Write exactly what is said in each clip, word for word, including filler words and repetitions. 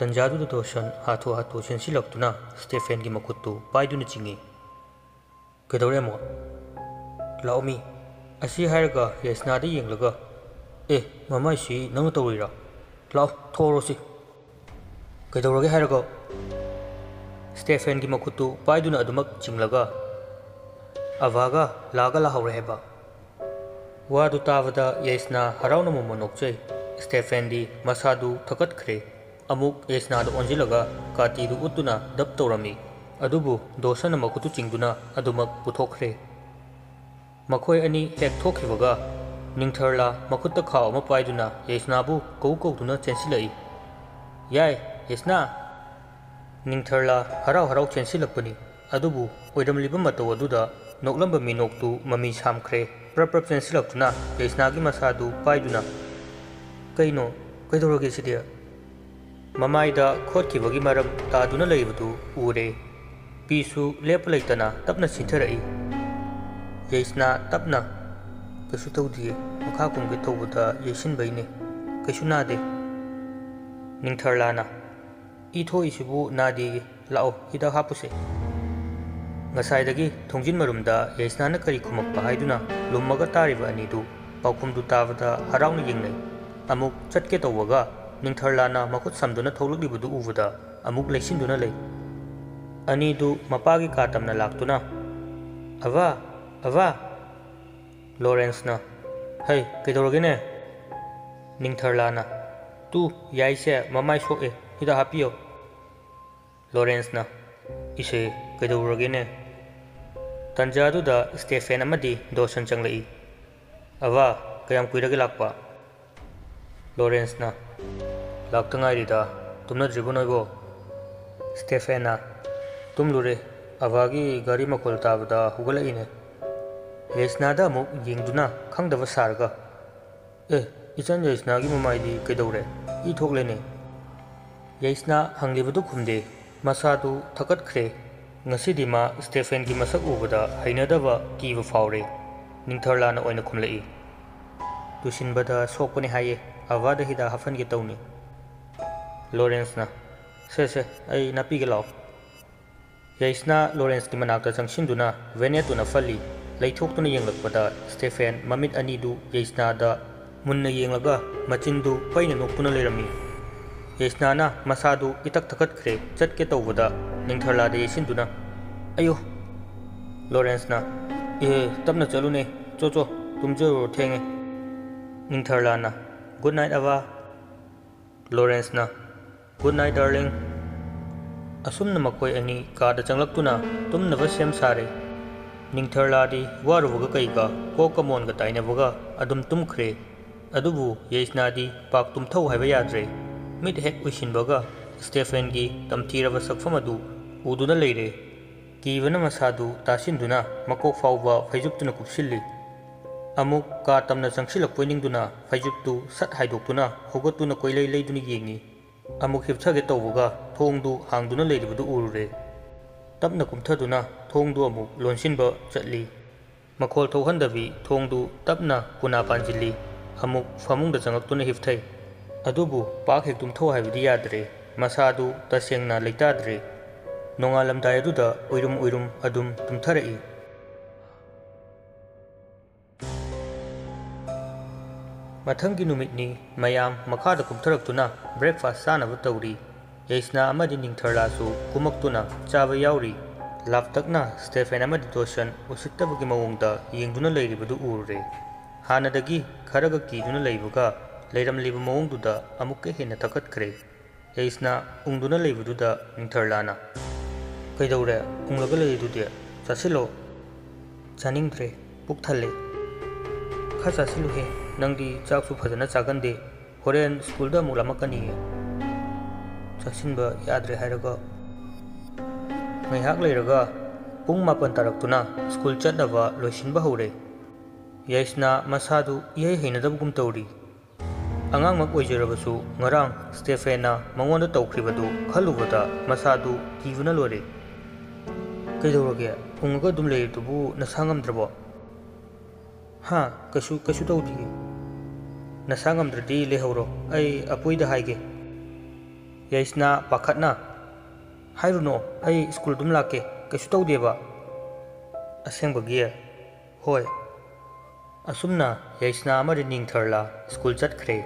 ꯇꯟꯖꯥꯗꯨꯗ ꯗꯣꯁꯟ ꯍꯥꯊꯨ ꯍꯥꯊꯨ ꯆꯦꯟꯁꯤꯜꯂꯛꯇꯨꯅ ꯁ꯭ꯇꯦꯐꯦꯟꯒꯤ ꯃꯈꯨꯠꯇꯨ ꯄꯥꯏꯗꯨꯅ ꯆꯤꯡꯏ꯫ "ꯀꯩꯗꯧꯔꯦ ꯑꯃꯨꯛ? ꯂꯥꯛꯑꯣ ꯃꯤ!" ꯑꯁꯤ ꯍꯥꯏꯔꯒ ꯌꯥꯏꯁꯅꯥꯗ ꯌꯦꯡꯂꯒ, "ꯑꯦ, ꯃꯃꯥꯏꯁꯤ ꯅꯪꯅ ꯇꯧꯔꯤꯔꯥ? ꯂꯥꯛꯑꯣ, ꯊꯣꯛꯑꯔꯣꯁꯤ!" "ꯀꯩꯗꯧꯔꯒꯦ ꯍꯥꯏꯔꯒ?" ꯁ꯭ꯇꯦꯐꯦꯟꯒꯤ ꯃꯈꯨꯠꯇꯨ ꯄꯥꯏꯗꯨꯅ ꯑꯗꯨꯃꯛ ꯆꯤꯡꯂꯒ, "ꯑꯚꯥꯒ ꯂꯥꯛꯑꯒ ꯂꯥꯛꯍꯧꯔꯦ ꯍꯥꯏꯕ?" ꯋꯥꯗꯨ ꯇꯥꯕꯗ ꯌꯥꯏꯁꯅꯥ ꯍꯔꯥꯎꯅ ꯃꯣꯃꯣꯟ ꯅꯣꯛꯆꯩ꯫ ꯁ꯭ꯇꯦꯐꯦꯟꯗꯤ ꯃꯁꯥꯗꯨ ꯊꯀꯠꯈ꯭ꯔꯦ꯫ ꯑꯃꯨꯛ ꯌꯥꯏꯁꯅꯥꯗ ꯑꯣꯟꯁꯤꯜꯂꯒ ꯀꯥꯇꯤꯗꯨ ꯎꯠꯇꯨꯅ ꯗꯞ ꯇꯧꯔꯝꯃꯤ꯫ ꯑꯗꯨꯕꯨ ꯗꯣꯁꯟꯅ ꯃꯈꯨꯠꯇꯨ ꯆꯤꯡꯗꯨꯅ ꯑꯗꯨꯃꯛ ꯄꯨꯊꯣꯛꯈ꯭ꯔꯦ꯫ ꯃꯈꯣꯏ ꯑꯅꯤ ꯍꯦꯛ ꯊꯣꯛꯈꯤꯕꯒ ꯅꯤꯡꯊꯔꯂꯥ ꯃꯈꯨꯠꯇ ꯈꯥꯎ ꯑꯃ ꯄꯥꯏꯗꯨꯅ ꯌꯥꯏꯁꯅꯥꯕꯨ ꯀꯧ ꯀꯧꯗꯨꯅ ꯆꯦꯟꯁꯤꯜꯂꯛꯏ꯫ "ꯌꯥꯏ, ꯌꯥꯏꯁꯅꯥ!" ꯅꯤꯡꯊꯔꯂꯥ ꯍꯔꯥꯎ ꯍꯔꯥꯎ ꯆꯦꯟꯁꯤꯜꯂꯛꯄꯅꯤ꯫ ꯑꯗꯨꯕꯨ ꯑꯣꯏꯔꯝꯂꯤꯕ ꯃꯇꯧ ꯑꯗꯨꯗ ꯅꯣꯛꯂꯝꯕ ꯃꯤꯅꯣꯛꯇꯨ ꯃꯃꯤ ꯁꯥꯝꯈ꯭ꯔꯦ꯫ ꯄ꯭ꯔꯞ ꯄ꯭ꯔꯞ ꯆꯦꯟꯁꯤꯜꯂꯛꯇꯨꯅ ꯌꯥꯏꯁꯅꯥꯒꯤ ꯃꯁꯥꯗꯨ ꯄꯥꯏꯗꯨꯅ, "ꯀꯩꯅꯣ? ꯀꯩꯗꯧꯔꯒꯦ ꯁꯤꯗꯤ?" ꯃꯃꯥꯏꯗ ꯈꯣꯠꯈꯤꯕꯒꯤ ꯃꯔꯝ ꯇꯥꯗꯨꯅ ꯂꯩꯕꯗꯨ ꯎꯔꯦ꯫ ꯄꯤꯁꯨ ꯂꯦꯞꯄ ꯂꯩꯇꯅ ꯇꯞꯅ ꯆꯤꯟꯊꯔꯛꯏ꯫ ꯌꯥꯏꯁꯅꯥ ꯇꯞꯅ, "ꯀꯩꯁꯨ ꯇꯧꯗꯤꯌꯦ, ꯃꯈꯥ ꯀꯨꯝꯒꯦ ꯇꯧꯕꯗ ꯌꯩꯁꯤꯟꯕꯩꯅꯦ, ꯀꯩꯁꯨ ꯅꯥꯗꯦ"꯫ ꯅꯤꯡꯊꯔꯂꯥꯅ, "ꯏ ꯊꯣꯛꯏꯁꯤꯕꯨ ꯅꯥꯗꯦꯌꯦ, ꯂꯥꯛꯑꯣ, ꯍꯤꯗꯥꯛ ꯍꯥꯞꯄꯨꯁꯦ"꯫ ꯉꯁꯥꯏꯗꯒꯤ ꯊꯣꯡꯖꯤꯟ ꯃꯔꯨꯝꯗ ꯌꯥꯏꯁꯅꯥꯅ ꯀꯔꯤ ꯈꯨꯝꯃꯛꯄ ꯍꯥꯏꯗꯨꯅ ꯂꯨꯝꯃꯒ ꯇꯥꯔꯤꯕ ꯑꯅꯤꯗꯨ ꯄꯥꯎꯈꯨꯝꯗꯨ ꯇꯥꯕꯗ ꯍꯔꯥꯎꯅ ꯌꯦꯡꯅꯩ꯫ ꯑꯃꯨꯛ ꯆꯠꯀꯦ ꯇꯧꯕꯒ ꯅꯤꯡꯊꯔꯂꯥꯅ ꯃꯈꯨꯠ ꯁꯝꯗꯨꯅ ꯊꯣꯛꯂꯛꯂꯤꯕꯗꯨ ꯎꯕꯗ ꯑꯃꯨꯛ ꯂꯩꯁꯤꯟꯗꯨꯅ ꯂꯩ꯫ ꯑꯅꯤꯗꯨ ꯃꯄꯥꯒꯤ ꯀꯥ ꯇꯝꯅ ꯂꯥꯛꯇꯨꯅ, "ꯑꯚꯥ! ꯑꯚꯥ!" ꯂꯣꯔꯦꯟꯁꯅ, "ꯍꯩ, ꯀꯩꯗꯧꯔꯒꯦꯅꯦ?" ꯅꯤꯡꯊꯔꯂꯥꯅ, "ꯇꯨ, ꯌꯥꯏꯁꯦ ꯃꯃꯥꯏ ꯁꯣꯛꯑꯦ, ꯍꯤꯗꯥꯛ ꯍꯥꯞꯄꯤꯌꯣ"꯫ ꯂꯣꯔꯦꯟꯁꯅ, "ꯏꯁꯦ, ꯀꯩꯗꯧꯔꯒꯦꯅꯦ?" ꯇꯟꯖꯥꯗꯨꯗ ꯁ꯭ꯇꯦꯐꯦꯟ ꯑꯃꯗꯤ ꯗꯣꯁꯟ ꯆꯪꯂꯛꯏ꯫ "ꯑꯚꯥ, ꯀꯌꯥꯝ ꯀꯨꯏꯔꯒꯦ ꯂꯥꯛꯄ?" ꯂꯣꯔꯦꯟꯁꯅ, "ꯂꯥꯛꯇ ꯉꯥꯏꯔꯤꯗ, ꯇꯨꯝꯅꯗ꯭ꯔꯤꯕꯣ ꯅꯣꯏꯕꯣ?" ꯁ꯭ꯇꯦꯐꯦꯟꯅ, "ꯇꯨꯝꯂꯨꯔꯦ, ꯑꯚꯥꯒꯤ ꯒꯥꯔꯤ ꯃꯈꯣꯜ ꯇꯥꯕꯗ ꯍꯧꯒꯠꯂꯛꯏꯅꯦ"꯫ ꯌꯥꯏꯁꯅꯥꯗ ꯑꯃꯨꯛ ꯌꯦꯡꯗꯨꯅ ꯈꯪꯗꯕ ꯁꯥꯔꯒ, "ꯑꯦ, ꯏꯆꯟ ꯌꯥꯏꯁꯅꯥꯒꯤ ꯃꯃꯥꯏꯗꯤ ꯀꯩꯗꯧꯔꯦ? ꯏ ꯊꯣꯛꯂꯦꯅꯦ"꯫ ꯌꯥꯏꯁꯅꯥ ꯍꯪꯂꯤꯕꯗꯨ ꯈꯨꯝꯗꯦ꯫ ꯃꯁꯥꯗꯨ ꯊꯀꯠꯈ꯭ꯔꯦ꯫ ꯉꯁꯤꯗꯤ ꯃꯥ ꯁ꯭ꯇꯦꯐꯦꯟꯒꯤ ꯃꯁꯛ ꯎꯕꯗ ꯍꯩꯅꯗꯕ, ꯀꯤꯕ ꯐꯥꯎꯔꯦ꯫ ꯅꯤꯡꯊꯔꯂꯥꯅ ꯑꯣꯏꯅ ꯈꯨꯝꯂꯛꯏ, "ꯇꯨꯁꯤꯟꯕꯗ ꯁꯣꯛꯄꯅꯤ ꯍꯥꯏꯌꯦ, ꯑꯚꯥꯗ ꯍꯤꯗꯥꯛ ꯍꯥꯞꯍꯟꯒꯦ ꯇꯧꯅꯤ"꯫ ꯂꯣꯔꯦꯟꯁꯅ, "ꯁꯦ ꯁꯦ, ꯑꯩ ꯅꯞꯄꯤꯒꯦ ꯂꯥꯛꯑꯣ"꯫ ꯌꯩꯁꯅꯥ ꯂꯣꯔꯦꯟꯁꯀꯤ ꯃꯅꯥꯛꯇ ꯆꯪꯁꯤꯟꯗꯨꯅ ꯚꯦꯅꯦꯠꯇꯨꯅ ꯐꯜꯂꯤ꯫ ꯂꯩꯊꯣꯛꯇꯨꯅ ꯌꯦꯡꯂꯛꯄꯗ ꯁ꯭ꯇꯦꯐꯦꯟ ꯃꯃꯤꯠ ꯑꯅꯤꯗꯨ ꯌꯩꯁꯅꯥꯗ ꯃꯨꯟꯅ ꯌꯦꯡꯂꯒ ꯃꯆꯤꯟꯗꯨ ꯄꯩꯅ ꯅꯣꯛꯇꯨꯅ ꯂꯩꯔꯝꯃꯤ꯫ ꯌꯩꯁꯅꯥꯅ ꯃꯁꯥꯗꯨ ꯏꯇꯛ ꯊꯛꯀꯠꯈ꯭ꯔꯦ꯫ ꯆꯠꯀꯦ ꯇꯧꯕꯗ ꯅꯤꯡꯊꯔꯂꯥꯗ ꯌꯩꯁꯤꯟꯗꯨꯅ, "ꯑꯌꯣ!" ꯂꯣꯔꯦꯟꯁꯅ, "ꯑꯦ, ꯇꯞꯅ ꯆꯠꯂꯨꯅꯦ, ꯆꯣ ꯆꯣ, ꯇꯨꯝꯖꯔꯨꯔꯣ, ꯊꯦꯡꯉꯦ"꯫ ꯅꯤꯡꯊꯔꯂꯥꯅ, "Good night, ꯑꯕꯥ"꯫ ꯂꯣꯔꯦꯟꯁꯅ, "Good night, darling"꯫ ꯑꯁꯨꯝꯅ ꯃꯈꯣꯏ ꯑꯅꯤ ꯀꯥꯗ ꯆꯪꯂꯛꯇꯨꯅ ꯇꯨꯝꯅꯕ ꯁꯦꯝ ꯁꯥꯔꯦ꯫ ꯅꯤꯡꯊꯔꯂꯥꯗꯤ ꯋꯥꯔꯨꯕꯒ ꯀꯩꯒ ꯀꯣꯛꯀ ꯃꯣꯟꯒ ꯇꯥꯏꯅꯕꯒ ꯑꯗꯨꯝ ꯇꯨꯝꯈ꯭ꯔꯦ꯫ ꯑꯗꯨꯕꯨ ꯌꯩꯁꯅꯥꯗꯤ ꯄꯥꯛ ꯇꯨꯝꯊꯧ ꯍꯥꯏꯕ ꯌꯥꯗ꯭ꯔꯦ꯫ ꯃꯤꯠ ꯍꯦꯛ ꯎꯏꯁꯤꯟꯕꯒ ꯁ꯭ꯇꯦꯐꯦꯟꯒꯤ ꯇꯝꯊꯤꯔꯕ ꯁꯛꯐꯝ ꯑꯗꯨ ꯎꯗꯨꯅ ꯂꯩꯔꯦ꯫ ꯀꯤꯕꯅ ꯃꯁꯥꯗꯨ ꯇꯥꯁꯤꯟꯗꯨꯅ ꯃꯀꯣꯛ ꯐꯥꯎꯕ ꯐꯩꯖꯨꯞꯇꯨꯅ ꯀꯨꯞꯁꯤꯜꯂꯤ꯫ ꯑꯃꯨꯛ ꯀꯥ ꯇꯝꯅ ꯆꯪꯁꯤꯜꯂꯛꯄꯣꯏ ꯅꯤꯡꯗꯨꯅ ꯐꯩꯖꯨꯞꯇꯨ ꯁꯠ ꯍꯥꯏꯗꯣꯛꯇꯨꯅ ꯍꯧꯒꯠꯇꯨꯅ ꯀꯣꯏꯂꯩ ꯂꯩꯗꯨꯅ ꯌꯦꯡꯉꯤ꯫ ꯑꯃꯨꯛ ꯍꯤꯞꯊꯒꯦ ꯇꯧꯕꯒ ꯊꯣꯡꯗꯨ ꯍꯥꯡꯗꯨꯅ ꯂꯩꯔꯤꯕꯗꯨ ꯎꯔꯨꯔꯦ꯫ ꯇꯞꯅ ꯀꯨꯝꯊꯗꯨꯅ ꯊꯣꯡꯗꯨ ꯑꯃꯨꯛ ꯂꯣꯟꯁꯤꯟꯕ ꯆꯠꯂꯤ꯫ ꯃꯈꯣꯜ ꯊꯣꯛꯍꯟꯗꯕꯤ ꯊꯣꯡꯗꯨ ꯇꯞꯅ ꯀꯨꯅꯥ ꯄꯥꯟꯁꯤꯜꯂꯤ꯫ ꯑꯃꯨꯛ ꯐꯃꯨꯡꯗ ꯆꯪꯂꯛꯇꯨꯅ ꯍꯤꯞꯊꯩ꯫ ꯑꯗꯨꯕꯨ ꯄꯥꯛ ꯍꯦꯛ ꯇꯨꯝꯊꯧ ꯍꯥꯏꯕꯗꯤ ꯌꯥꯗ꯭ꯔꯦ꯫ ꯃꯁꯥꯗꯨ ꯇꯁꯦꯡꯅ ꯂꯩꯇꯥꯗ꯭ꯔꯦ꯫ ꯅꯣꯡꯉꯥꯜꯂꯝꯗꯥꯏ ꯑꯗꯨꯗ ꯎꯏꯔꯨꯝ ꯎꯏꯔꯨꯝ ꯑꯗꯨꯝ ꯇꯨꯝꯊꯔꯛꯏ꯫ ꯃꯊꯪꯒꯤ ꯅꯨꯃꯤꯠꯅꯤ꯫ ꯃꯌꯥꯝ ꯃꯈꯥꯗ ꯀꯨꯝꯊꯔꯛꯇꯨꯅ breakfast ꯆꯥꯅꯕ ꯇꯧꯔꯤ꯫ ꯌꯩꯁꯅꯥ ꯑꯃꯗꯤ ꯅꯤꯡꯊꯔꯂꯥꯁꯨ ꯀꯨꯝꯃꯛꯇꯨꯅ ꯆꯥꯕ ꯌꯥꯎꯔꯤ꯫ ꯂꯥꯞꯇꯛꯅ ꯁ꯭ꯇꯦꯐꯦꯟ ꯑꯃꯗꯤ ꯗꯣꯁꯟ ꯎꯁꯤꯠꯇꯕꯒꯤ ꯃꯑꯣꯡꯗ ꯌꯦꯡꯗꯨꯅ ꯂꯩꯔꯤꯕꯗꯨ ꯎꯔꯨꯔꯦ꯫ ꯍꯥꯟꯅꯗꯒꯤ ꯈꯔꯒ ꯀꯤꯗꯨꯅ ꯂꯩꯕꯒ ꯂꯩꯔꯝꯂꯤꯕ ꯃꯑꯣꯡꯗꯨꯗ ꯑꯃꯨꯛꯀ ꯍꯦꯟꯅ ꯊꯛꯀꯠꯈ꯭ꯔꯦ꯫ ꯌꯩꯁꯅꯥ ꯎꯪꯗꯨꯅ ꯂꯩꯕꯗꯨꯗ ꯅꯤꯡꯊꯔꯂꯥꯅ, "ꯀꯩꯗꯧꯔꯦ? ꯎꯪꯂꯒ ꯂꯩꯔꯤꯗꯨꯗꯤ? ꯆꯥꯁꯤꯜꯂꯣ"꯫ "ꯆꯥꯅꯤꯡꯗ꯭ꯔꯦ, ꯄꯨꯛ ꯊꯜꯂꯦ"꯫ "ꯈꯔ ꯆꯥꯁꯤꯜꯂꯨꯍꯦ, ꯅꯪꯗꯤ ꯆꯥꯛꯁꯨ ꯐꯖꯅ ꯆꯥꯒꯟꯗꯦ, ꯍꯣꯔꯦꯟ ꯁ꯭ꯀꯨꯜꯗ ꯑꯃꯨꯛ ꯂꯥꯝꯃꯛꯀꯅꯤꯌꯦ"꯫ "ꯆꯥꯁꯤꯟꯕ ꯌꯥꯗ꯭ꯔꯦ ꯍꯥꯏꯔꯒ"꯫ ꯉꯥꯏꯍꯥꯛ ꯂꯩꯔꯒ ꯄꯨꯡ ꯃꯥꯄꯟ ꯇꯥꯔꯛꯇꯨꯅ ꯁ꯭ꯀꯨꯜ ꯆꯠꯅꯕ ꯂꯣꯏꯁꯤꯟꯕ ꯍꯧꯔꯦ꯫ ꯌꯩꯁꯅꯥ ꯃꯁꯥꯗꯨ ꯏꯍꯩ ꯍꯩꯅꯗꯕꯒꯨꯝ ꯇꯧꯔꯤ꯫ ꯑꯉꯥꯡꯃꯛ ꯑꯣꯏꯖꯔꯕꯁꯨ ꯉꯔꯥꯡ ꯁ꯭ꯇꯦꯐꯦꯟꯅ ꯃꯉꯣꯟꯗ ꯇꯧꯈ꯭ꯔꯤꯕꯗꯨ ꯈꯜꯂꯨꯕꯗ ꯃꯁꯥꯗꯨ ꯀꯤꯕꯅ ꯂꯣꯏꯔꯦ꯫ "ꯀꯩꯗꯧꯔꯒꯦ? ꯎꯪꯉꯒ ꯑꯗꯨꯝ ꯂꯩꯔꯤꯗꯨꯕꯨ ꯅꯁꯥ ꯉꯝꯗ꯭ꯔꯕꯣ?" "ꯍꯥ? ꯀꯩꯁꯨ, ꯀꯩꯁꯨ ꯇꯧꯗꯤꯌꯦ"꯫ "ꯅꯁꯥ ꯉꯝꯗ꯭ꯔꯗꯤ ꯂꯩꯍꯧꯔꯣ, ꯑꯩ ꯑꯄꯨꯏꯗ ꯍꯥꯏꯒꯦ"꯫ ꯌꯩꯁꯅꯥ ꯄꯥꯈꯠꯅ, "ꯍꯥꯏꯔꯨꯅꯣ, ꯑꯩ ꯁ꯭ꯀꯨꯜ ꯑꯗꯨꯝ ꯂꯥꯛꯀꯦ, ꯀꯩꯁꯨ ꯇꯧꯗꯦꯕ"꯫ "ꯑꯁꯦꯡꯕꯒꯤ?" "ꯍꯣꯏ"꯫ ꯑꯁꯨꯝꯅ ꯌꯩꯁꯅꯥ ꯑꯃꯗꯤ ꯅꯤꯡꯊꯔꯂꯥ ꯁ꯭ꯀꯨꯜ ꯆꯠꯈ꯭ꯔꯦ꯫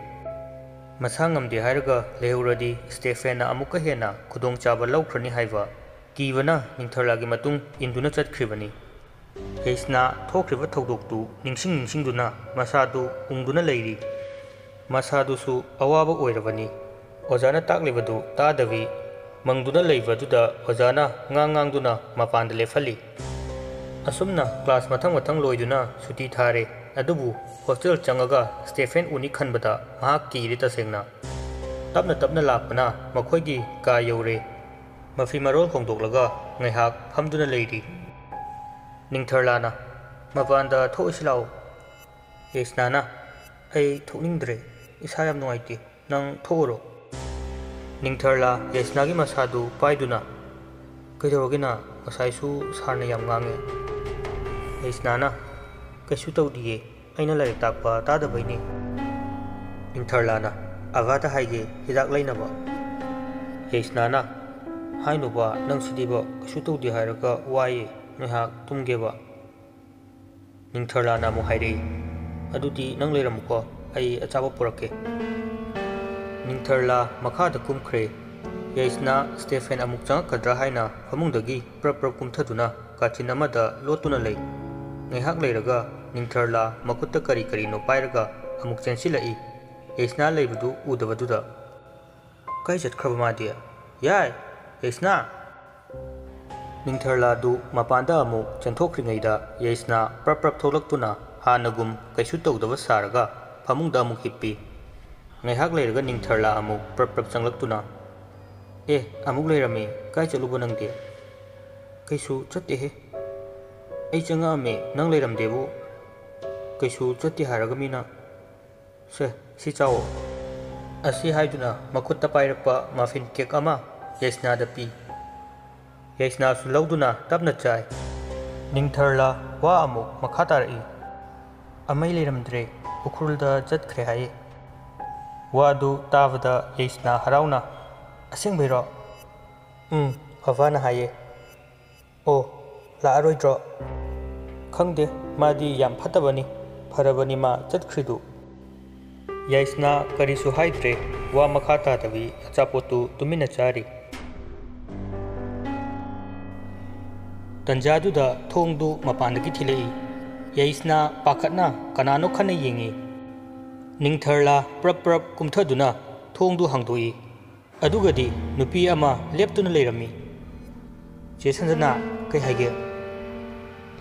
ꯃꯁꯥ ꯉꯝꯗꯦ ꯍꯥꯏꯔꯒ ꯂꯩꯍꯧꯔꯗꯤ ꯁ꯭ꯇꯦꯐꯦꯟꯅ ꯑꯃꯨꯛꯀ ꯍꯦꯟꯅ ꯈꯨꯗꯣꯡꯆꯥꯕ ꯂꯧꯈ꯭ꯔꯅꯤ ꯍꯥꯏꯕ ꯀꯤꯕꯅ ꯅꯤꯡꯊꯔꯂꯥꯒꯤ ꯃꯇꯨꯡ ꯏꯟꯗꯨꯅ ꯆꯠꯈ꯭ꯔꯤꯕꯅꯤ꯫ ꯌꯩꯁꯅꯥ ꯊꯣꯛꯈ꯭ꯔꯤꯕ ꯊꯧꯗꯣꯛꯇꯨ ꯅꯤꯡꯁꯤꯡ ꯅꯤꯡꯁꯤꯡꯗꯨꯅ ꯃꯁꯥꯗꯨ ꯎꯪꯗꯨꯅ ꯂꯩꯔꯤ꯫ ꯃꯁꯥꯗꯨꯁꯨ ꯑꯋꯥꯕ ꯑꯣꯏꯔꯕꯅꯤ꯫ ꯑꯣꯖꯥꯅ ꯇꯥꯛꯂꯤꯕꯗꯨ ꯇꯥꯗꯕꯤ ꯃꯪꯗꯨꯅ ꯂꯩꯕ ꯑꯗꯨꯗ ꯑꯣꯖꯥꯅ ꯉꯥꯡ ꯉꯥꯡꯗꯨꯅ ꯃꯄꯥꯟꯗ ꯂꯦꯞꯍꯜꯂꯤ꯫ ꯑꯁꯨꯝꯅ ꯀ꯭ꯂꯥꯁ ꯃꯊꯪ ꯃꯊꯪ ꯂꯣꯏꯗꯨꯅ ꯁꯨꯇꯤ ꯊꯥꯔꯦ꯫ ꯑꯗꯨꯕꯨ ꯍꯣꯁꯇꯦꯜ ꯆꯪꯉꯒ ꯁ꯭ꯇꯦꯐꯦꯟ ꯎꯅꯤ ꯈꯟꯕꯗ ꯃꯍꯥꯛ ꯀꯤꯔꯦ ꯇꯁꯦꯡꯅ꯫ ꯇꯞꯅ ꯇꯞꯅ ꯂꯥꯛꯄꯅ ꯃꯈꯣꯏꯒꯤ ꯀꯥ ꯌꯧꯔꯦ꯫ ꯃꯐꯤ ꯃꯔꯣꯜ ꯍꯣꯡꯗꯣꯛꯂꯒ ꯉꯥꯏꯍꯥꯛ ꯐꯝꯗꯨꯅ ꯂꯩꯔꯤ꯫ ꯅꯤꯡꯊꯔꯂꯥꯅ, "ꯃꯄꯥꯟꯗ ꯊꯣꯛꯎꯁꯤ ꯂꯥꯛꯑꯣ"꯫ ꯌꯩꯁꯅꯥꯅ, "ꯑꯩ ꯊꯣꯛꯅꯤꯡꯗ꯭ꯔꯦ, ꯏꯁꯥ ꯌꯥꯝ ꯅꯨꯡꯉꯥꯏꯇꯦ, ꯅꯪ ꯊꯣꯛꯎꯔꯣ"꯫ ꯅꯤꯡꯊꯔꯂꯥ ꯌꯩꯁꯅꯥꯒꯤ ꯃꯁꯥꯗꯨ ꯄꯥꯏꯗꯨꯅ, "ꯀꯩꯗꯧꯔꯒꯦ ꯅꯪ? ꯉꯁꯥꯏꯁꯨ ꯁꯥꯔꯅ ꯌꯥꯝ ꯉꯥꯡꯉꯦ"꯫ ꯌꯩꯁꯅꯥꯅ, "ꯀꯩꯁꯨ ꯇꯧꯗꯤꯌꯦ, ꯑꯩꯅ ꯂꯥꯏꯔꯤꯛ ꯇꯥꯛꯄ ꯇꯥꯗꯕꯩꯅꯦ"꯫ ꯅꯤꯡꯊꯔꯂꯥꯅ, "ꯑꯚꯥꯗ ꯍꯥꯏꯒꯦ ꯍꯤꯗꯥꯛ ꯂꯩꯅꯕ"꯫ ꯌꯩꯁꯅꯥꯅ, "ꯍꯥꯏꯅꯨꯕ, ꯅꯪ ꯁꯤꯗꯤꯕ ꯀꯩꯁꯨ ꯇꯧꯗꯦ ꯍꯥꯏꯔꯒ ꯋꯥꯏꯌꯦ, ꯉꯥꯏꯍꯥꯛ ꯇꯨꯝꯒꯦꯕ"꯫ ꯅꯤꯡꯊꯔꯂꯥꯅ ꯑꯃꯨꯛ ꯍꯥꯏꯔꯛꯏ, "ꯑꯗꯨꯗꯤ ꯅꯪ ꯂꯩꯔꯝꯃꯨꯀꯣ, ꯑꯩ ꯑꯆꯥꯄꯣꯠ ꯄꯨꯔꯛꯀꯦ"꯫ ꯅꯤꯡꯊꯔꯂꯥ ꯃꯈꯥꯗ ꯀꯨꯝꯈ꯭ꯔꯦ꯫ ꯌꯩꯁꯅꯥ ꯁ꯭ꯇꯦꯐꯦꯟ ꯑꯃꯨꯛ ꯆꯪꯉꯛꯀꯗ꯭ꯔꯥ ꯍꯥꯏꯅ ꯐꯃꯨꯡꯗꯒꯤ ꯄ꯭ꯔꯞ ꯄ꯭ꯔꯞ ꯀꯨꯝꯊꯗꯨꯅ ꯀꯥꯆꯤꯟ ꯑꯃꯗ ꯂꯣꯠꯇꯨꯅ ꯂꯩ꯫ ꯉꯥꯏꯍꯥꯛ ꯂꯩꯔꯒ ꯅꯤꯡꯊꯔꯂꯥ ꯃꯈꯨꯠꯇ ꯀꯔꯤ ꯀꯔꯤꯅꯣ ꯄꯥꯏꯔꯒ ꯑꯃꯨꯛ ꯆꯦꯟꯁꯤꯜꯂꯛꯏ꯫ ꯌꯩꯁꯅꯥ ꯂꯩꯕꯗꯨ ꯎꯗꯕꯗꯨꯗ, "ꯀꯥꯏ ꯆꯠꯈ꯭ꯔꯕ ꯃꯥꯗꯤ? ꯌꯥꯏ, ꯌꯩꯁꯅꯥ!" ꯅꯤꯡꯊꯔꯂꯥꯗꯨ ꯃꯄꯥꯟꯗ ꯑꯃꯨꯛ ꯆꯦꯟꯊꯣꯛꯈ꯭ꯔꯤꯉꯩꯗ ꯌꯩꯁꯅꯥ ꯄ꯭ꯔꯞ ꯄ꯭ꯔꯞ ꯊꯣꯛꯂꯛꯇꯨꯅ ꯍꯥꯟꯅꯒꯨꯝ ꯀꯩꯁꯨ ꯇꯧꯗꯕ ꯁꯥꯔꯒ ꯐꯃꯨꯡꯗ ꯑꯃꯨꯛ ꯍꯤꯞꯄꯤ꯫ ꯉꯥꯏꯍꯥꯛ ꯂꯩꯔꯒ ꯅꯤꯡꯊꯔꯂꯥ ꯑꯃꯨꯛ ꯄ꯭ꯔꯞ ꯄ꯭ꯔꯞ ꯆꯪꯂꯛꯇꯨꯅ, "ꯑꯦ, ꯑꯃꯨꯛ ꯂꯩꯔꯝꯃꯤ꯫ ꯀꯥꯏ ꯆꯠꯂꯨꯕ ꯅꯪꯗꯤ?" "ꯀꯩꯁꯨ ꯆꯠꯇꯦꯍꯦ꯫ ꯑꯩ ꯆꯪꯉꯛꯑꯝꯃꯦ, ꯅꯪ ꯂꯩꯔꯝꯗꯦꯕꯨ꯫ ꯀꯩꯁꯨ ꯆꯠꯇꯦ ꯍꯥꯏꯔꯒ ꯃꯤꯅ꯫ ꯁꯦ, ꯁꯤ ꯆꯥꯎꯑꯣ"꯫ ꯑꯁꯤ ꯍꯥꯏꯗꯨꯅ ꯃꯈꯨꯠꯇ ꯄꯥꯏꯔꯛꯄ ꯃꯐꯤꯟ ꯀꯦꯛ ꯑꯃ ꯌꯩꯁꯅꯥꯗ ꯄꯤ꯫ ꯌꯩꯁꯅꯥꯁꯨ ꯂꯧꯗꯨꯅ ꯇꯞꯅ ꯆꯥꯏ꯫ ꯅꯤꯡꯊꯔꯂꯥ ꯋꯥ ꯑꯃꯨꯛ ꯃꯈꯥ ꯇꯥꯔꯛꯏ, "ꯑꯃꯩ ꯂꯩꯔꯝꯗ꯭ꯔꯦ, ꯎꯈ꯭ꯔꯨꯜꯗ ꯆꯠꯈ꯭ꯔꯦ ꯍꯥꯏꯌꯦ"꯫ ꯋꯥꯗꯨ ꯇꯥꯕꯗ ꯌꯩꯁꯅꯥ ꯍꯔꯥꯎꯅ, ꯑꯁꯦꯡꯕꯩꯔꯣ? ꯎꯝ, ꯑꯚꯥꯅ ꯍꯥꯏꯌꯦ꯫ ꯑꯣ, ꯂꯥꯛꯑꯔꯣꯏꯗ꯭ꯔꯣ? ꯈꯪꯗꯦ, ꯃꯥꯗꯤ ꯌꯥꯝ ꯐꯠꯇꯕꯅꯤ꯫ ꯐꯔꯕꯅꯤ ꯃꯥ ꯆꯠꯈ꯭ꯔꯤꯗꯨ꯫ ꯌꯥꯏꯁꯅꯥ ꯀꯔꯤꯁꯨ ꯍꯥꯏꯗ꯭ꯔꯦ꯫ ꯋꯥ ꯃꯈꯥ ꯇꯥꯗꯕꯤ ꯑꯆꯥꯄꯣꯠꯇꯨ ꯇꯨꯃꯤꯟꯅ ꯆꯥꯔꯤ꯫ ꯇꯟꯖꯥꯗꯨꯗ ꯊꯣꯡꯗꯨ ꯃꯄꯥꯟꯗꯒꯤ ꯊꯤꯜꯂꯛꯏ꯫ ꯌꯥꯏꯁꯅꯥ ꯄꯥꯈꯠꯅ ꯀꯅꯥꯅꯣ ꯈꯟꯅ ꯌꯦꯡꯉꯤ꯫ ꯅꯤꯡꯊꯔꯂꯥ ꯄ꯭ꯔꯞ ꯄ꯭ꯔꯞ ꯀꯨꯝꯊꯗꯨꯅ ꯊꯣꯡꯗꯨ ꯍꯥꯡꯗꯣꯛꯏ꯫ ꯑꯗꯨꯒꯗꯤ ꯅꯨꯄꯤ ꯑꯃ ꯂꯦꯞꯇꯨꯅ ꯂꯩꯔꯝꯃꯤ꯫ "ꯆꯦ ꯁꯟꯖꯅꯥ, ꯀꯩ ꯍꯥꯏꯒꯦ?"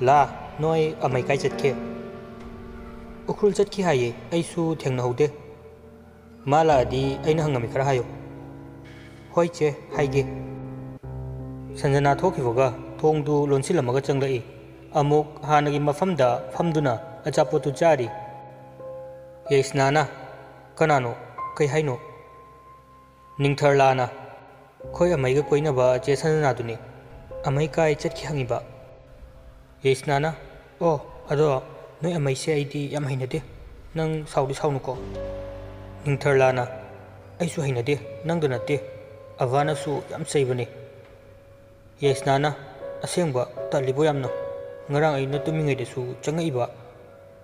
"ꯂꯥ, ꯅꯣꯏ ꯑꯃꯩ ꯀꯥꯏ ꯆꯠꯈꯤ?" "ꯎꯈ꯭ꯔꯨꯜ ꯆꯠꯈꯤ ꯍꯥꯏꯌꯦ, ꯑꯩꯁꯨ ꯊꯦꯡꯅꯍꯧꯗꯦ꯫ ꯃꯥ ꯂꯥꯛꯑꯗꯤ ꯑꯩꯅ ꯍꯪꯉꯝꯃꯤ ꯈꯔ ꯍꯥꯏꯌꯨ꯫" "ꯍꯣꯏ ꯆꯦ, ꯍꯥꯏꯒꯦ꯫" ꯁꯟꯖꯅꯥ ꯊꯣꯛꯈꯤꯕꯒ ꯊꯣꯡꯗꯨ ꯂꯣꯟꯁꯤꯜꯂꯝꯃꯒ ꯆꯪꯂꯛꯏ꯫ ꯑꯃꯨꯛ ꯍꯥꯟꯅꯒꯤ ꯃꯐꯝꯗ ꯐꯝꯗꯨꯅ ꯑꯆꯥꯄꯣꯠꯇꯨ ꯆꯥꯔꯤ꯫ ꯌꯥꯏꯁꯅꯥꯅ, "ꯀꯅꯥꯅꯣ? ꯀꯩ ꯍꯥꯏꯅꯣ?" "ꯅꯤꯡꯊꯔꯂꯥꯅ ꯑꯩꯈꯣꯏ ꯑꯃꯩꯒ ꯀꯣꯏꯅꯕ ꯆꯦ ꯁꯟꯖꯅꯥꯗꯨꯅꯤ꯫ ꯑꯃꯩ ꯀꯥꯏ ꯆꯠꯈꯤ ꯍꯪꯉꯤꯕ꯫" ꯌꯥꯏꯁꯅꯥꯅ, "ꯑꯣ, ꯑꯗꯣ ꯅꯣꯏ ꯑꯃꯩꯁꯦ ꯑꯩꯗꯤ ꯌꯥꯝ ꯍꯩꯅꯗꯦ꯫ ꯅꯪ ꯁꯥꯎꯗꯤ ꯁꯥꯎꯅꯨꯀꯣ꯫" ꯅꯤꯡꯊꯔꯂꯥꯅ, "ꯑꯩꯁꯨ ꯍꯩꯅꯗꯦ, ꯅꯪꯗ ꯅꯠꯇꯦ꯫ ꯑꯚꯥꯅꯁꯨ ꯌꯥꯝ ꯆꯩꯕꯅꯦ꯫" ꯌꯥꯏꯁꯅꯥꯅ, "ꯑꯁꯦꯡꯕ ꯇꯜꯂꯤꯕꯣ ꯌꯥꯝꯅ꯫ ꯉꯔꯥꯡ ꯑꯩꯅ ꯇꯨꯝꯃꯤꯉꯩꯗꯁꯨ ꯆꯪꯉꯛꯏꯕ꯫"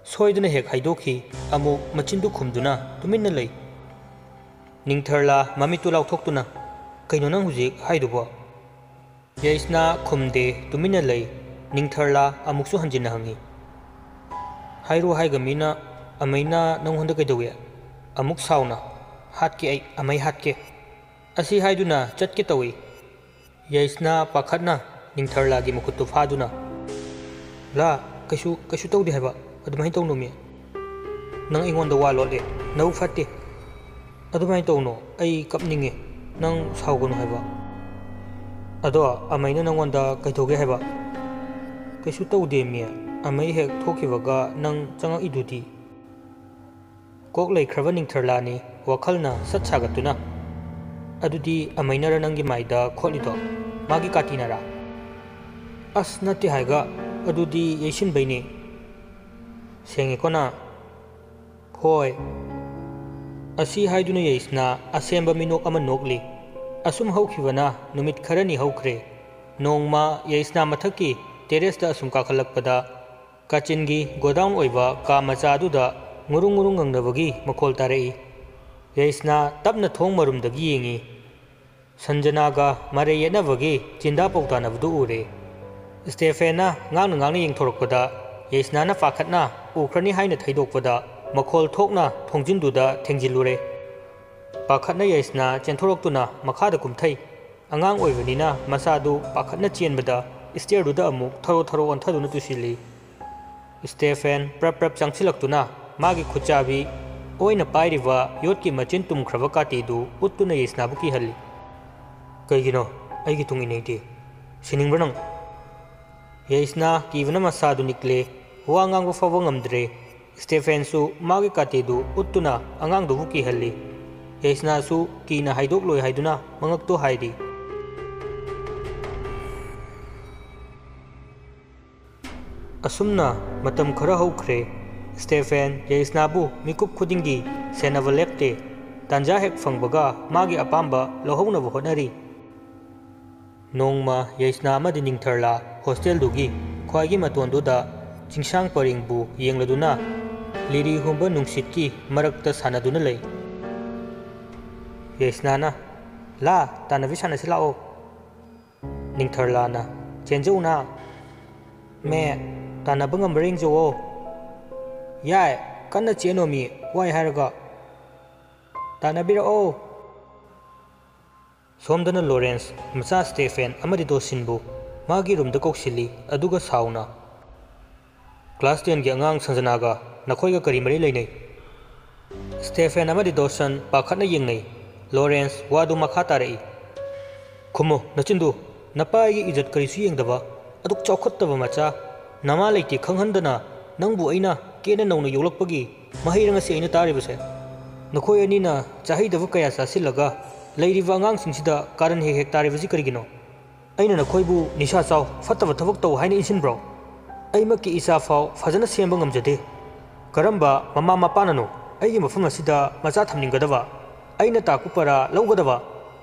ꯁꯣꯏꯗꯅ ꯍꯦꯛ ꯍꯥꯏꯗꯣꯛꯈꯤ꯫ ꯑꯃꯨꯛ ꯃꯆꯤꯟꯗꯨ ꯈꯨꯝꯗꯨꯅ ꯇꯨꯃꯤꯟꯅ ꯂꯩ꯫ ꯅꯤꯡꯊꯔꯂꯥ ꯃꯃꯤꯠꯇꯨ ꯂꯥꯎꯊꯣꯛꯇꯨꯅ, "ꯀꯩꯅꯣ ꯅꯪ ꯍꯧꯖꯤꯛ ꯍꯥꯏꯗꯨꯕꯣ?" ꯌꯥꯏꯁꯅꯥ ꯈꯨꯝꯗꯦ, ꯇꯨꯃꯤꯟꯅ ꯂꯩ꯫ ꯅꯤꯡꯊꯔꯂꯥ ꯑꯃꯨꯛꯁꯨ ꯍꯟꯖꯤꯟꯅ ꯍꯪꯉꯤ, "ꯍꯥꯏꯔꯣ ꯍꯥꯏꯒ ꯃꯤꯅ, ꯑꯃꯩꯅ ꯅꯪꯉꯣꯟꯗ ꯀꯩꯗꯧꯏ?" ꯑꯃꯨꯛ ꯁꯥꯎꯅ, "ꯍꯥꯠꯀꯦ ꯑꯩ, ꯑꯃꯩ ꯍꯥꯠꯀꯦ꯫" ꯑꯁꯤ ꯍꯥꯏꯗꯨꯅ ꯆꯠꯀꯦ ꯇꯧꯏ꯫ ꯌꯥꯏꯁꯅꯥ ꯄꯥꯈꯠꯅ ꯅꯤꯡꯊꯔꯂꯥꯒꯤ ꯃꯈꯨꯠꯇꯨ ꯐꯥꯗꯨꯅ, "ꯂꯥ, ꯀꯩꯁꯨ, ꯀꯩꯁꯨ ꯇꯧꯗꯦ ꯍꯥꯏꯕ, ꯑꯗꯨꯃꯥꯏꯅ ꯇꯧꯅꯨꯃꯤ꯫ ꯅꯪ ꯑꯩꯉꯣꯟꯗ ꯋꯥ ꯂꯣꯠꯂꯦ, ꯅꯕꯨꯛ ꯐꯠꯇꯦ꯫ ꯑꯗꯨꯃꯥꯏꯅ ꯇꯧꯅꯨ, ꯑꯩ ꯀꯞꯅꯤꯡꯉꯦ, ꯅꯪ ꯁꯥꯎꯒꯅꯨ ꯍꯥꯏꯕ꯫" "ꯑꯗꯣ ꯑꯃꯩꯅ ꯅꯪꯉꯣꯟꯗ ꯀꯩꯗꯧꯒꯦ ꯍꯥꯏꯕ?" "ꯀꯩꯁꯨ ꯇꯧꯗꯦ ꯃꯤ, ꯑꯃꯩ ꯍꯦꯛ ꯊꯣꯛꯈꯤꯕꯒ ꯅꯪ ꯆꯪꯉꯛꯏꯗꯨꯗꯤ꯫" ꯀꯣꯛ ꯂꯩꯈ꯭ꯔꯕ ꯅꯤꯡꯊꯔꯂꯥꯅꯤ ꯋꯥꯈꯜꯅ ꯁꯠ ꯁꯥꯒꯠꯇꯨꯅ, "ꯑꯗꯨꯗꯤ ꯑꯃꯩꯅꯔ ꯅꯪꯒꯤ ꯃꯥꯏꯗ ꯈꯣꯠꯂꯤꯗꯣ? ꯃꯥꯒꯤ ꯀꯥꯇꯤꯅꯔꯥ?" "ꯑꯁ, ꯅꯠꯇꯦ ꯍꯥꯏꯒ, ꯑꯗꯨꯗꯤ ꯌꯩꯁꯤꯟꯕꯩꯅꯤ꯫ ꯁꯦꯡꯉꯦꯀꯣ ꯅꯪ?" "ꯍꯣꯏ꯫" ꯑꯁꯤ ꯍꯥꯏꯗꯨꯅ ꯌꯥꯏꯁꯅꯥ ꯑꯁꯦꯝꯕ ꯃꯤꯅꯣꯛ ꯑꯃ ꯅꯣꯛꯂꯤ꯫ ꯑꯁꯨꯝ ꯍꯧꯈꯤꯕꯅ ꯅꯨꯃꯤꯠ ꯈꯔꯅꯤ ꯍꯧꯈ꯭ꯔꯦ꯫ ꯅꯣꯡꯃ ꯌꯩꯁꯅꯥ ꯃꯊꯛꯀꯤ terraceꯇ ꯑꯁꯨꯝ ꯀꯥꯈꯠꯂꯛꯄꯗ, ꯀꯥꯆꯤꯟꯒꯤ godown ꯑꯣꯏꯕ ꯀꯥ ꯃꯆꯥ ꯑꯗꯨꯗ ꯉꯨꯔꯨꯡ ꯉꯨꯔꯨꯡ ꯉꯪꯅꯕꯒꯤ ꯃꯈꯣꯜ ꯇꯥꯔꯛꯏ꯫ ꯌꯩꯁꯅꯥ ꯇꯞꯅ ꯊꯣꯡ ꯃꯔꯨꯝꯗꯒꯤ ꯌꯦꯡꯉꯤ꯫ ꯁꯟꯖꯅꯥꯒ ꯃꯔꯩ ꯌꯦꯠꯅꯕꯒꯤ ꯆꯤꯟꯗꯥ ꯄꯥꯎꯇꯥꯅꯕꯗꯨ ꯎꯔꯦ꯫ ꯁ꯭ꯇꯦꯐꯦꯟꯅ ꯉꯥꯡꯅ ꯉꯥꯡꯅ ꯌꯦꯡꯊꯣꯔꯛꯄꯗ, ꯌꯩꯁꯅꯥꯅ ꯄꯥꯈꯠꯅ ꯎꯈ꯭ꯔꯅꯤ ꯍꯥꯏꯅ ꯊꯩꯗꯣꯛꯄꯗ, ꯃꯈꯣꯜ ꯊꯣꯛꯅ ꯊꯣꯡꯖꯤꯟꯗꯨꯗ ꯊꯦꯡꯖꯤꯜꯂꯨꯔꯦ꯫ ꯄꯥꯈꯠꯅ ꯌꯩꯁꯅꯥ ꯆꯦꯟꯊꯣꯔꯛꯇꯨꯅ ꯃꯈꯥꯗ ꯀꯨꯝꯊꯩ꯫ ꯑꯉꯥꯡ ꯑꯣꯏꯕꯅꯤꯅ ꯃꯁꯥꯗꯨ ꯄꯥꯈꯠꯅ ꯆꯦꯟꯕꯗ stairꯗꯨꯗ ꯑꯃꯨꯛ ꯊꯔꯣ ꯊꯔꯣ ꯑꯣꯟꯊꯗꯨꯅ ꯇꯨꯁꯤꯜꯂꯤ꯫ ꯁ꯭ꯇꯦꯐꯦꯟ ꯄ꯭ꯔꯞ ꯄ꯭ꯔꯞ ꯆꯪꯁꯤꯜꯂꯛꯇꯨꯅ ꯃꯥꯒꯤ ꯈꯨꯠꯆꯥꯕꯤ ꯑꯣꯏꯅ ꯄꯥꯏꯔꯤꯕ ꯌꯣꯠꯀꯤ ꯃꯆꯤꯟ ꯇꯨꯝꯈ꯭ꯔꯕ ꯀꯥꯇꯤꯗꯨ ꯎꯠꯇꯨꯅ ꯌꯩꯁꯅꯥꯕꯨ ꯀꯤꯍꯜꯂꯤ꯫ "ꯀꯩꯒꯤꯅꯣ ꯑꯩꯒꯤ ꯇꯨꯡ ꯏꯟꯅꯩꯗꯤ? ꯁꯤꯅꯤꯡꯕ꯭ꯔꯥ ꯅꯪ?" ꯌꯩꯁꯅꯥ ꯀꯤꯕꯅ ꯃꯁꯥꯗꯨ ꯅꯤꯛꯂꯦ꯫ ꯋꯥ ꯉꯥꯡꯕ ꯐꯥꯎꯕ ꯉꯝꯗ꯭ꯔꯦ꯫ ꯁ꯭ꯇꯦꯐꯦꯟꯁꯨ ꯃꯥꯒꯤ ꯀꯥꯇꯤꯗꯨ ꯎꯠꯇꯨꯅ ꯑꯉꯥꯡꯗꯨꯕꯨ ꯀꯤꯍꯜꯂꯤ꯫ ꯌꯩꯁꯅꯥꯁꯨ ꯀꯤꯅ ꯍꯥꯏꯗꯣꯛꯂꯣꯏ ꯍꯥꯏꯗꯨꯅ ꯃꯉꯛꯇꯨ ꯍꯥꯏꯔꯤ꯫ ꯑꯁꯨꯝꯅ ꯃꯇꯝ ꯈꯔ ꯍꯧꯈ꯭ꯔꯦ꯫ ꯁ꯭ꯇꯦꯐꯦꯟ ꯌꯩꯁꯅꯥꯕꯨ ꯃꯤꯀꯨꯞ ꯈꯨꯗꯤꯡꯒꯤ ꯁꯦꯟꯅꯕ ꯂꯦꯞꯇꯦ꯫ ꯇꯥꯟꯖꯥ ꯍꯦꯛ ꯐꯪꯕꯒ ꯃꯥꯒꯤ ꯑꯄꯥꯝꯕ ꯂꯧꯍꯧꯅꯕ ꯍꯣꯠꯅꯔꯤ꯫ ꯅꯣꯡꯃ ꯌꯩꯁꯅꯥ ꯑꯃꯗꯤ ꯅꯤꯡꯊꯔꯂꯥ ꯍꯣꯁꯇꯦꯜꯗꯨꯒꯤ ꯈ꯭ꯋꯥꯏꯒꯤ ꯃꯇꯣꯟꯗꯨꯗ ꯆꯤꯡꯁꯥꯡ ꯄꯔꯦꯡꯕꯨ ꯌꯦꯡꯂꯗꯨꯅ ꯂꯤꯔꯤ ꯍꯨꯝꯕ ꯅꯨꯡꯁꯤꯠꯀꯤ ꯃꯔꯛꯇ ꯁꯥꯟꯅꯗꯨꯅ ꯂꯩ꯫ ꯌꯩꯁꯅꯥꯅ, "ꯂꯥ, ꯇꯥꯟꯅꯕꯤ ꯁꯥꯟꯅꯁꯤ ꯂꯥꯛꯑꯣ"꯫ ꯅꯤꯡꯊꯔꯂꯥꯅ, "ꯆꯦꯟꯖꯧꯅ"꯫ "ꯃꯦ, ꯇꯥꯟꯅꯕ ꯉꯝꯕ꯭ꯔꯥ ꯌꯦꯡꯖꯧꯑꯣ"꯫ "ꯌꯥꯏ, ꯀꯟꯅ ꯆꯦꯟꯅꯣꯃꯤ, ꯋꯥꯏ ꯍꯥꯏꯔꯒ꯫ ꯇꯥꯟꯅꯕꯤꯔꯛꯑꯣ"꯫ ꯁꯣꯝꯗꯅ ꯂꯣꯔꯦꯟꯁ ꯃꯆꯥ ꯁ꯭ꯇꯦꯐꯦꯟ ꯑꯃꯗꯤ ꯗꯣꯁꯤꯟꯕꯨ ꯃꯥꯒꯤ ꯔꯨꯝꯗ ꯀꯧꯁꯤꯜꯂꯤ, ꯑꯗꯨꯒ ꯁꯥꯎꯅ, "ꯀ꯭ꯂꯥꯁ ꯇꯦꯟꯒꯤ ꯑꯉꯥꯡ ꯁꯟꯖꯅꯥꯒ ꯅꯈꯣꯏꯒ ꯀꯔꯤ ꯃꯔꯤ ꯂꯩꯅꯩ?" ꯁ꯭ꯇꯦꯐꯦꯟ ꯑꯃꯗꯤ ꯗꯣꯁꯟ ꯄꯥꯈꯠꯅ ꯌꯦꯡꯅꯩ꯫ ꯂꯣꯔꯦꯟꯁ ꯋꯥꯗꯨ ꯃꯈꯥ ꯇꯥꯔꯛꯏ, "ꯈꯨꯝꯃꯨ, ꯅꯆꯤꯟꯗꯨ! ꯅꯄꯥ ꯑꯩꯒꯤ ꯏꯖꯠ ꯀꯔꯤꯁꯨ ꯌꯦꯡꯗꯕ, ꯑꯗꯨꯛ ꯆꯥꯎꯈꯠꯇꯕ ꯃꯆꯥ! ꯅꯃꯥ ꯂꯩꯇꯦ ꯈꯪꯍꯟꯗꯅ ꯅꯪꯕꯨ ꯑꯩꯅ ꯀꯦꯅ ꯅꯧꯅ ꯌꯣꯛꯂꯛꯄꯒꯤ ꯃꯍꯩꯔ ꯉꯁꯤ ꯑꯩꯅ ꯇꯥꯔꯤꯕꯁꯦ? ꯅꯈꯣꯏ ꯑꯅꯤꯅ ꯆꯥꯍꯩꯗꯕ ꯀꯌꯥ ꯆꯥꯁꯤꯜꯂꯒ ꯂꯩꯔꯤꯕ ꯑꯉꯥꯡꯁꯤꯡꯁꯤꯗ ꯀꯥꯔꯟ ꯍꯦꯛ ꯍꯦꯛ ꯇꯥꯔꯤꯕꯁꯤ ꯀꯔꯤꯒꯤꯅꯣ? ꯑꯩꯅ ꯅꯈꯣꯏꯕꯨ ꯅꯤꯁꯥ ꯆꯥꯎ, ꯐꯠꯇꯕ ꯊꯕꯛ ꯇꯧ ꯍꯥꯏꯅ ꯏꯟꯁꯤꯟꯕ꯭ꯔꯣ? ꯑꯩꯃꯛꯀꯤ ꯏꯆꯥ ꯐꯥꯎ ꯐꯖꯅ ꯁꯦꯝꯕ ꯉꯝꯖꯗꯦ꯫ ꯀꯔꯝꯕ ꯃꯃꯥ ꯃꯄꯥꯅꯅꯣ ꯑꯩꯒꯤ ꯃꯐꯝ ꯑꯁꯤꯗ ꯃꯆꯥ ꯊꯝꯅꯤꯡꯒꯗꯕ, ꯑꯩꯅ ꯇꯥꯛꯄ ꯄꯔꯥ ꯂꯧꯒꯗꯕ?"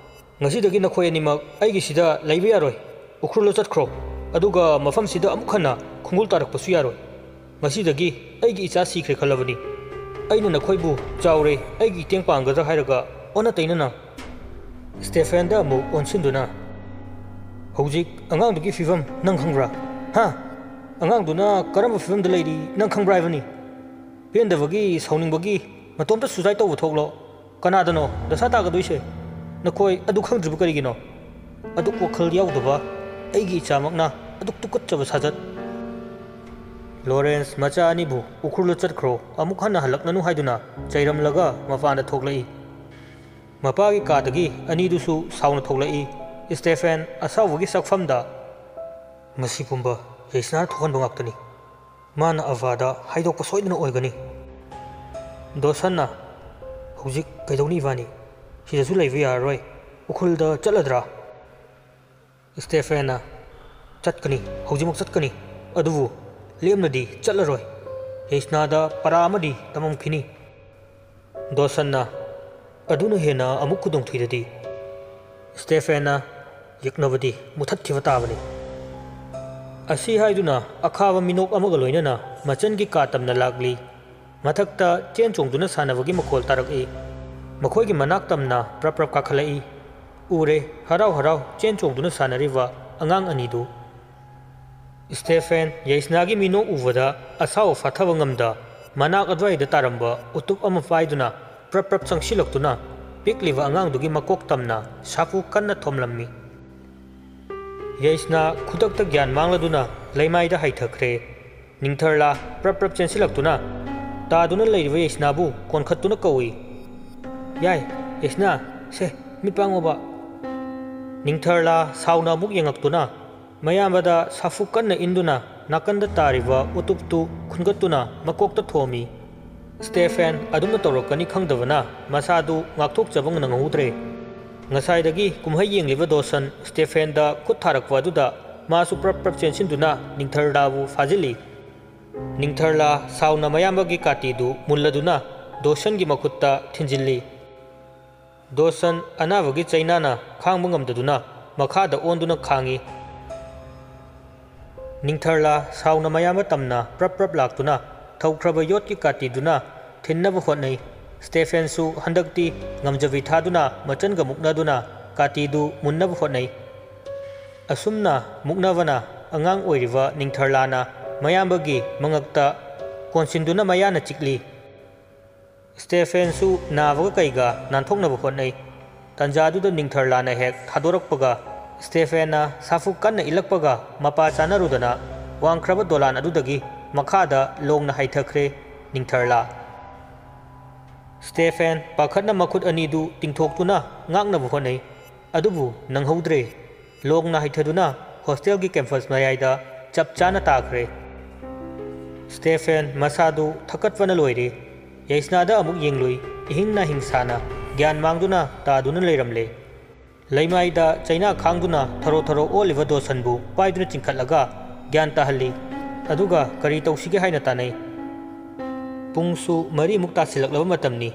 "ꯉꯁꯤꯗꯒꯤ ꯅꯈꯣꯏ ꯑꯅꯤꯃꯛ ꯑꯩꯒꯤꯁꯤꯗ ꯂꯩꯕ ꯌꯥꯔꯣꯏ꯫ ꯎꯈ꯭ꯔꯨꯜꯗ ꯆꯠꯈ꯭ꯔꯣ꯫ ꯑꯗꯨꯒ ꯃꯐꯝꯁꯤꯗ ꯑꯃꯨꯛ ꯍꯟꯅ ꯈꯣꯡꯒꯨꯜ ꯇꯥꯔꯛꯄꯁꯨ ꯌꯥꯔꯣꯏ꯫ ꯉꯁꯤꯗꯒꯤ ꯑꯩꯒꯤ ꯏꯆꯥ ꯁꯤꯈ꯭ꯔꯦ ꯈꯜꯂꯕꯅꯤ꯫ ꯑꯩꯅ ꯅꯈꯣꯏꯕꯨ ꯆꯥꯎꯔꯦ, ꯑꯩꯒꯤ ꯏꯇꯦꯡ ꯄꯥꯡꯒꯗ꯭ꯔꯥ ꯍꯥꯏꯔꯒ ꯑꯣꯟꯅ ꯇꯩꯅꯅ ꯁ꯭ꯇꯦꯐꯦꯟꯗ ꯑꯃꯨꯛ ꯑꯣꯟꯁꯤꯟꯗꯨꯅ, "ꯍꯧꯖꯤꯛ ꯑꯉꯥꯡꯗꯨꯒꯤ ꯐꯤꯕꯝ ꯅꯪ ꯈꯪꯕ꯭ꯔꯥ? ꯍꯥ? ꯑꯉꯥꯡꯗꯨꯅ ꯀꯔꯝꯕ ꯐꯤꯕꯝꯗ ꯂꯩꯔꯤ ꯅꯪ ꯈꯪꯕ꯭ꯔꯥ ꯍꯥꯏꯕꯅꯤ? ꯄꯦꯟꯗꯕꯒꯤ, ꯁꯥꯎꯅꯤꯡꯕꯒꯤ ꯃꯇꯣꯝꯇ ꯁꯨꯁꯥꯏꯠ ꯇꯧꯕ ꯊꯣꯛꯂꯣ? ꯀꯅꯥꯗꯅꯣ ꯗꯁꯥ ꯇꯥꯒꯗꯣꯏꯁꯦ? ꯅꯈꯣꯏ ꯑꯗꯨ ꯈꯪꯗ꯭ꯔꯤꯕ ꯀꯔꯤꯒꯤꯅꯣ? ꯑꯗꯨꯛ ꯋꯥꯈꯜ ꯌꯥꯎꯗꯕ ꯑꯩꯒꯤ ꯏꯆꯥꯃꯛꯅ ꯑꯗꯨꯛ ꯇꯨꯀꯠꯆꯕ ꯁꯥꯖꯠ!" ꯂꯣꯔꯦꯟꯁ ꯃꯆꯥ ꯑꯅꯤꯕꯨ ꯎꯈ꯭ꯔꯨꯜꯗ ꯆꯠꯈ꯭ꯔꯣ, ꯑꯃꯨꯛ ꯍꯟꯅ ꯍꯜꯂꯛꯅꯅꯨ ꯍꯥꯏꯗꯨꯅ ꯆꯩꯔꯝꯂꯒ ꯃꯄꯥꯟꯗ ꯊꯣꯛꯂꯛꯏ꯫ ꯃꯄꯥꯒꯤ ꯀꯥꯗꯒꯤ ꯑꯅꯤꯗꯨꯁꯨ ꯁꯥꯎꯅ ꯊꯣꯛꯂꯛꯏ꯫ ꯁ꯭ꯇꯦꯐꯦꯟ ꯑꯁꯥꯎꯕꯒꯤ ꯁꯛꯐꯝꯗ, "ꯃꯁꯤ ꯄꯨꯝꯕ ꯌꯩꯁꯅꯥꯅ ꯊꯣꯛꯍꯟꯕ ꯉꯥꯛꯇꯅꯤ꯫ ꯃꯥꯅ ꯑꯚꯥꯗ ꯍꯥꯏꯗꯣꯛꯄ ꯁꯣꯏꯗꯅ ꯑꯣꯏꯒꯅꯤ꯫" ꯗꯣꯁꯟꯅ, "ꯍꯧꯖꯤꯛ ꯀꯩꯗꯧꯅꯤ ꯏꯕꯥꯅꯤ? ꯁꯤꯗꯁꯨ ꯂꯩꯕ ꯌꯥꯔꯔꯣꯏ꯫ ꯎꯈ꯭ꯔꯨꯜꯗ ꯆꯠꯂꯗ꯭ꯔꯥ?" ꯁ꯭ꯇꯦꯐꯦꯟꯅ, "ꯆꯠꯀꯅꯤ, ꯍꯧꯖꯤꯛꯃꯛ ꯆꯠꯀꯅꯤ꯫ ꯑꯗꯨꯕꯨ ꯂꯦꯝꯅꯗꯤ ꯆꯠꯂꯔꯣꯏ꯫ ꯌꯩꯁꯅꯥꯗ ꯄꯔꯥ ꯑꯃꯗꯤ ꯇꯝꯃꯝꯈꯤꯅꯤ꯫" ꯗꯣꯁꯟꯅ, "ꯑꯗꯨꯅ ꯍꯦꯟꯅ ꯑꯃꯨꯛ ꯈꯨꯗꯣꯡꯊꯤꯔꯗꯤ?" ꯁ꯭ꯇꯦꯐꯦꯟꯅ, "ꯌꯦꯛꯅꯕꯗꯤ ꯃꯨꯊꯠꯈꯤꯕ ꯇꯥꯕꯅꯤ꯫" ꯑꯁꯤ ꯍꯥꯏꯗꯨꯅ ꯑꯈꯥꯕ ꯃꯤꯅꯣꯛ ꯑꯃꯒ ꯂꯣꯏꯅꯅ ꯃꯆꯟꯒꯤ ꯀꯥ ꯇꯝꯅ ꯂꯥꯛꯂꯤ꯫ ꯃꯊꯛꯇ ꯆꯦꯟ ꯆꯣꯡꯗꯨꯅ ꯁꯥꯟꯅꯕꯒꯤ ꯃꯈꯣꯜ ꯇꯥꯔꯛꯏ꯫ ꯃꯈꯣꯏꯒꯤ ꯃꯅꯥꯛ ꯇꯝꯅ ꯄ꯭ꯔꯞ ꯄ꯭ꯔꯞ ꯀꯥꯈꯠꯂꯛꯏ꯫ ꯎꯔꯦ, ꯍꯔꯥꯎ ꯍꯔꯥꯎ ꯆꯦꯟ ꯆꯣꯡꯗꯨꯅ ꯁꯥꯟꯅꯔꯤꯕ ꯑꯉꯥꯡ ꯑꯅꯤꯗꯨ꯫ ꯁ꯭ꯇꯦꯐꯦꯟ ꯌꯩꯁꯅꯥꯒꯤ ꯃꯤꯅꯣꯛ ꯎꯕꯗ ꯑꯁꯥꯎꯕ ꯐꯥꯊꯕ ꯉꯝꯗ ꯃꯅꯥꯛ ꯑꯗꯨꯋꯥꯏꯗ ꯇꯥꯔꯝꯕ ꯎꯇꯨꯞ ꯑꯃ ꯄꯥꯏꯗꯨꯅ ꯄ꯭ꯔꯞ ꯄ꯭ꯔꯞ ꯆꯪꯁꯤꯜꯂꯛꯇꯨꯅ ꯄꯤꯛꯂꯤꯕ ꯑꯉꯥꯡꯗꯨꯒꯤ ꯃꯀꯣꯛ ꯇꯝꯅ ꯁꯥꯐꯨ ꯀꯟꯅ ꯊꯣꯝꯂꯝꯃꯤ꯫ ꯌꯩꯁꯅꯥ ꯈꯨꯗꯛꯇ ꯒ꯭ꯌꯥꯟ ꯃꯥꯡꯂꯗꯨꯅ ꯂꯩꯃꯥꯏꯗ ꯍꯥꯏꯊꯈ꯭ꯔꯦ꯫ ꯅꯤꯡꯊꯔꯂꯥ ꯄ꯭ꯔꯞ ꯄ꯭ꯔꯞ ꯆꯦꯟꯁꯤꯜꯂꯛꯇꯨꯅ ꯇꯥꯗꯨꯅ ꯂꯩꯔꯤꯕ ꯌꯩꯁꯅꯥꯕꯨ ꯀꯣꯟꯈꯠꯇꯨꯅ ꯀꯧꯏ꯫ "ꯌꯥꯏ, ꯌꯩꯁꯅꯥ, ꯁꯦ, ꯃꯤꯠ ꯄꯥꯡꯉꯣꯕ꯫" ꯅꯤꯡꯊꯔꯂꯥ ꯁꯥꯎꯅ ꯑꯃꯨꯛ ꯌꯦꯡꯉꯛꯇꯨꯅ ꯃꯌꯥꯝꯕꯗ ꯁꯥꯐꯨ ꯀꯟꯅ ꯏꯟꯗꯨꯅ ꯅꯥꯀꯟꯗ ꯇꯥꯔꯤꯕ ꯎꯇꯨꯞꯇꯨ ꯈꯨꯟꯒꯠꯇꯨꯅ ꯃꯀꯣꯛꯇ ꯊꯣꯝꯃꯤ꯫ ꯁ꯭ꯇꯦꯐꯦꯟ ꯑꯗꯨꯝꯅ ꯇꯧꯔꯛꯀꯅꯤ ꯈꯪꯗꯕꯅ ꯃꯁꯥꯗꯨ ꯉꯥꯛꯊꯣꯛꯆꯕ ꯅꯪꯍꯧꯗ꯭ꯔꯦ꯫ ꯉꯁꯥꯏꯗꯒꯤ ꯀꯨꯝꯍꯩ ꯌꯦꯡꯂꯤꯕ ꯗꯣꯁꯟ ꯁ꯭ꯇꯦꯐꯦꯟꯗ ꯈꯨꯠ ꯊꯥꯔꯛꯄ ꯑꯗꯨꯗ ꯃꯥꯁꯨ ꯄ꯭ꯔꯞ ꯄ꯭ꯔꯞ ꯆꯦꯟꯁꯤꯟꯗꯨꯅ ꯅꯤꯡꯊꯔꯂꯥꯕꯨ ꯐꯥꯖꯤꯜꯂꯤ꯫ ꯅꯤꯡꯊꯔꯂꯥ ꯁꯥꯎꯅ ꯃꯌꯥꯝꯕꯒꯤ ꯀꯥꯇꯤꯗꯨ ꯃꯨꯜꯂꯗꯨꯅ ꯗꯣꯁꯟꯒꯤ ꯃꯈꯨꯠꯇ ꯊꯤꯟꯖꯤꯜꯂꯤ꯫ ꯗꯣꯁꯟ ꯑꯅꯥꯕꯒꯤ ꯆꯩꯅꯥꯅ ꯈꯥꯡꯕ ꯉꯝꯗꯗꯨꯅ ꯃꯈꯥꯗ ꯑꯣꯟꯗꯨꯅ ꯈꯥꯡꯏ꯫ ꯅꯤꯡꯊꯔꯂꯥ ꯁꯥꯎꯅ ꯃꯌꯥꯝꯕ ꯇꯝꯅ ꯄ꯭ꯔꯞ ꯄ꯭ꯔꯞ ꯂꯥꯛꯇꯨꯅ ꯊꯧꯈ꯭ꯔꯕ ꯌꯣꯠꯀꯤ ꯀꯥꯇꯤꯗꯨꯅ ꯊꯤꯟꯅꯕ ꯍꯣꯠꯅꯩ꯫ ꯁ꯭ꯇꯦꯐꯦꯟꯁꯨ ꯍꯟꯗꯛꯇꯤ ꯉꯝꯖꯕꯤ ꯊꯥꯗꯨꯅ ꯃꯆꯟꯒ ꯃꯨꯛꯅꯗꯨꯅ ꯀꯥꯇꯤꯗꯨ ꯃꯨꯟꯅꯕ ꯍꯣꯠꯅꯩ꯫ ꯑꯁꯨꯝꯅ ꯃꯨꯛꯅꯕꯅ ꯑꯉꯥꯡ ꯑꯣꯏꯔꯤꯕ ꯅꯤꯡꯊꯔꯂꯥꯅ ꯃꯌꯥꯝꯕꯒꯤ ꯃꯉꯛꯇ ꯀꯣꯟꯁꯤꯟꯗꯨꯅ ꯃꯌꯥꯅ ꯆꯤꯛꯂꯤ꯫ ꯁ꯭ꯇꯦꯐꯦꯟꯁꯨ ꯅꯥꯕꯒ ꯀꯩꯒ ꯅꯥꯟꯊꯣꯛꯅꯕ ꯍꯣꯠꯅꯩ꯫ ꯇꯟꯖꯥꯗꯨꯗ ꯅꯤꯡꯊꯔꯂꯥꯅ ꯍꯦꯛ ꯊꯥꯗꯣꯔꯛꯄꯒ ꯁ꯭ꯇꯦꯐꯦꯟꯅ ꯁꯥꯐꯨ ꯀꯟꯅ ꯏꯜꯂꯛꯄꯒ ꯃꯄꯥ ꯆꯥꯅꯔꯨꯗꯅ ꯋꯥꯡꯈ꯭ꯔꯕ ꯗꯣꯂꯥꯟ ꯑꯗꯨꯗꯒꯤ ꯃꯈꯥꯗ ꯂꯣꯡꯅ ꯍꯥꯏꯊꯈ꯭ꯔꯦ ꯅꯤꯡꯊꯔꯂꯥ꯫ ꯁ꯭ꯇꯦꯐꯦꯟ ꯄꯥꯈꯠꯅ ꯃꯈꯨꯠ ꯑꯅꯤꯗꯨ ꯇꯤꯡꯊꯣꯛꯇꯨꯅ ꯉꯥꯛꯅꯕ ꯍꯣꯠꯅꯩ꯫ ꯑꯗꯨꯕꯨ ꯅꯪꯍꯧꯗ꯭ꯔꯦ꯫ ꯂꯣꯡꯅ ꯍꯥꯏꯊꯗꯨꯅ ꯍꯣꯁꯇꯦꯜꯒꯤ ꯀꯦꯝꯄꯁ ꯃꯌꯥꯏꯗ ꯆꯞ ꯆꯥꯅ ꯇꯥꯈ꯭ꯔꯦ꯫ ꯁ꯭ꯇꯦꯐꯦꯟ ꯃꯁꯥꯗꯨ ꯊꯛꯀꯠꯄꯅ ꯂꯣꯏꯔꯦ꯫ ꯌꯥꯏꯁꯅꯥꯗ ꯑꯃꯨꯛ ꯌꯦꯡꯂꯨꯏ꯫ ꯏꯍꯤꯡ ꯅꯥꯍꯤꯡ ꯁꯥꯅ ꯒ꯭ꯌꯥꯟ ꯃꯥꯡꯗꯨꯅ ꯇꯥꯗꯨꯅ ꯂꯩꯔꯝꯂꯦ꯫ ꯂꯩꯃꯥꯏꯗ ꯆꯩꯅꯥ ꯈꯥꯡꯗꯨꯅ ꯊꯔꯣ ꯊꯔꯣ ꯑꯣꯜꯂꯤꯕ ꯗꯣꯁꯟꯕꯨ ꯄꯥꯏꯗꯨꯅ ꯆꯤꯡꯈꯠꯂꯒ ꯒ꯭ꯌꯥꯟ ꯇꯥꯍꯜꯂꯤ꯫ ꯑꯗꯨꯒ ꯀꯔꯤ ꯇꯧꯁꯤꯒꯦ ꯍꯥꯏꯅ ꯇꯥꯟꯅꯩ꯫ ꯄꯨꯡꯁꯨ ꯃꯔꯤꯃꯨꯛ ꯇꯥꯁꯤꯜꯂꯛꯂꯕ ꯃꯇꯝꯅꯤ꯫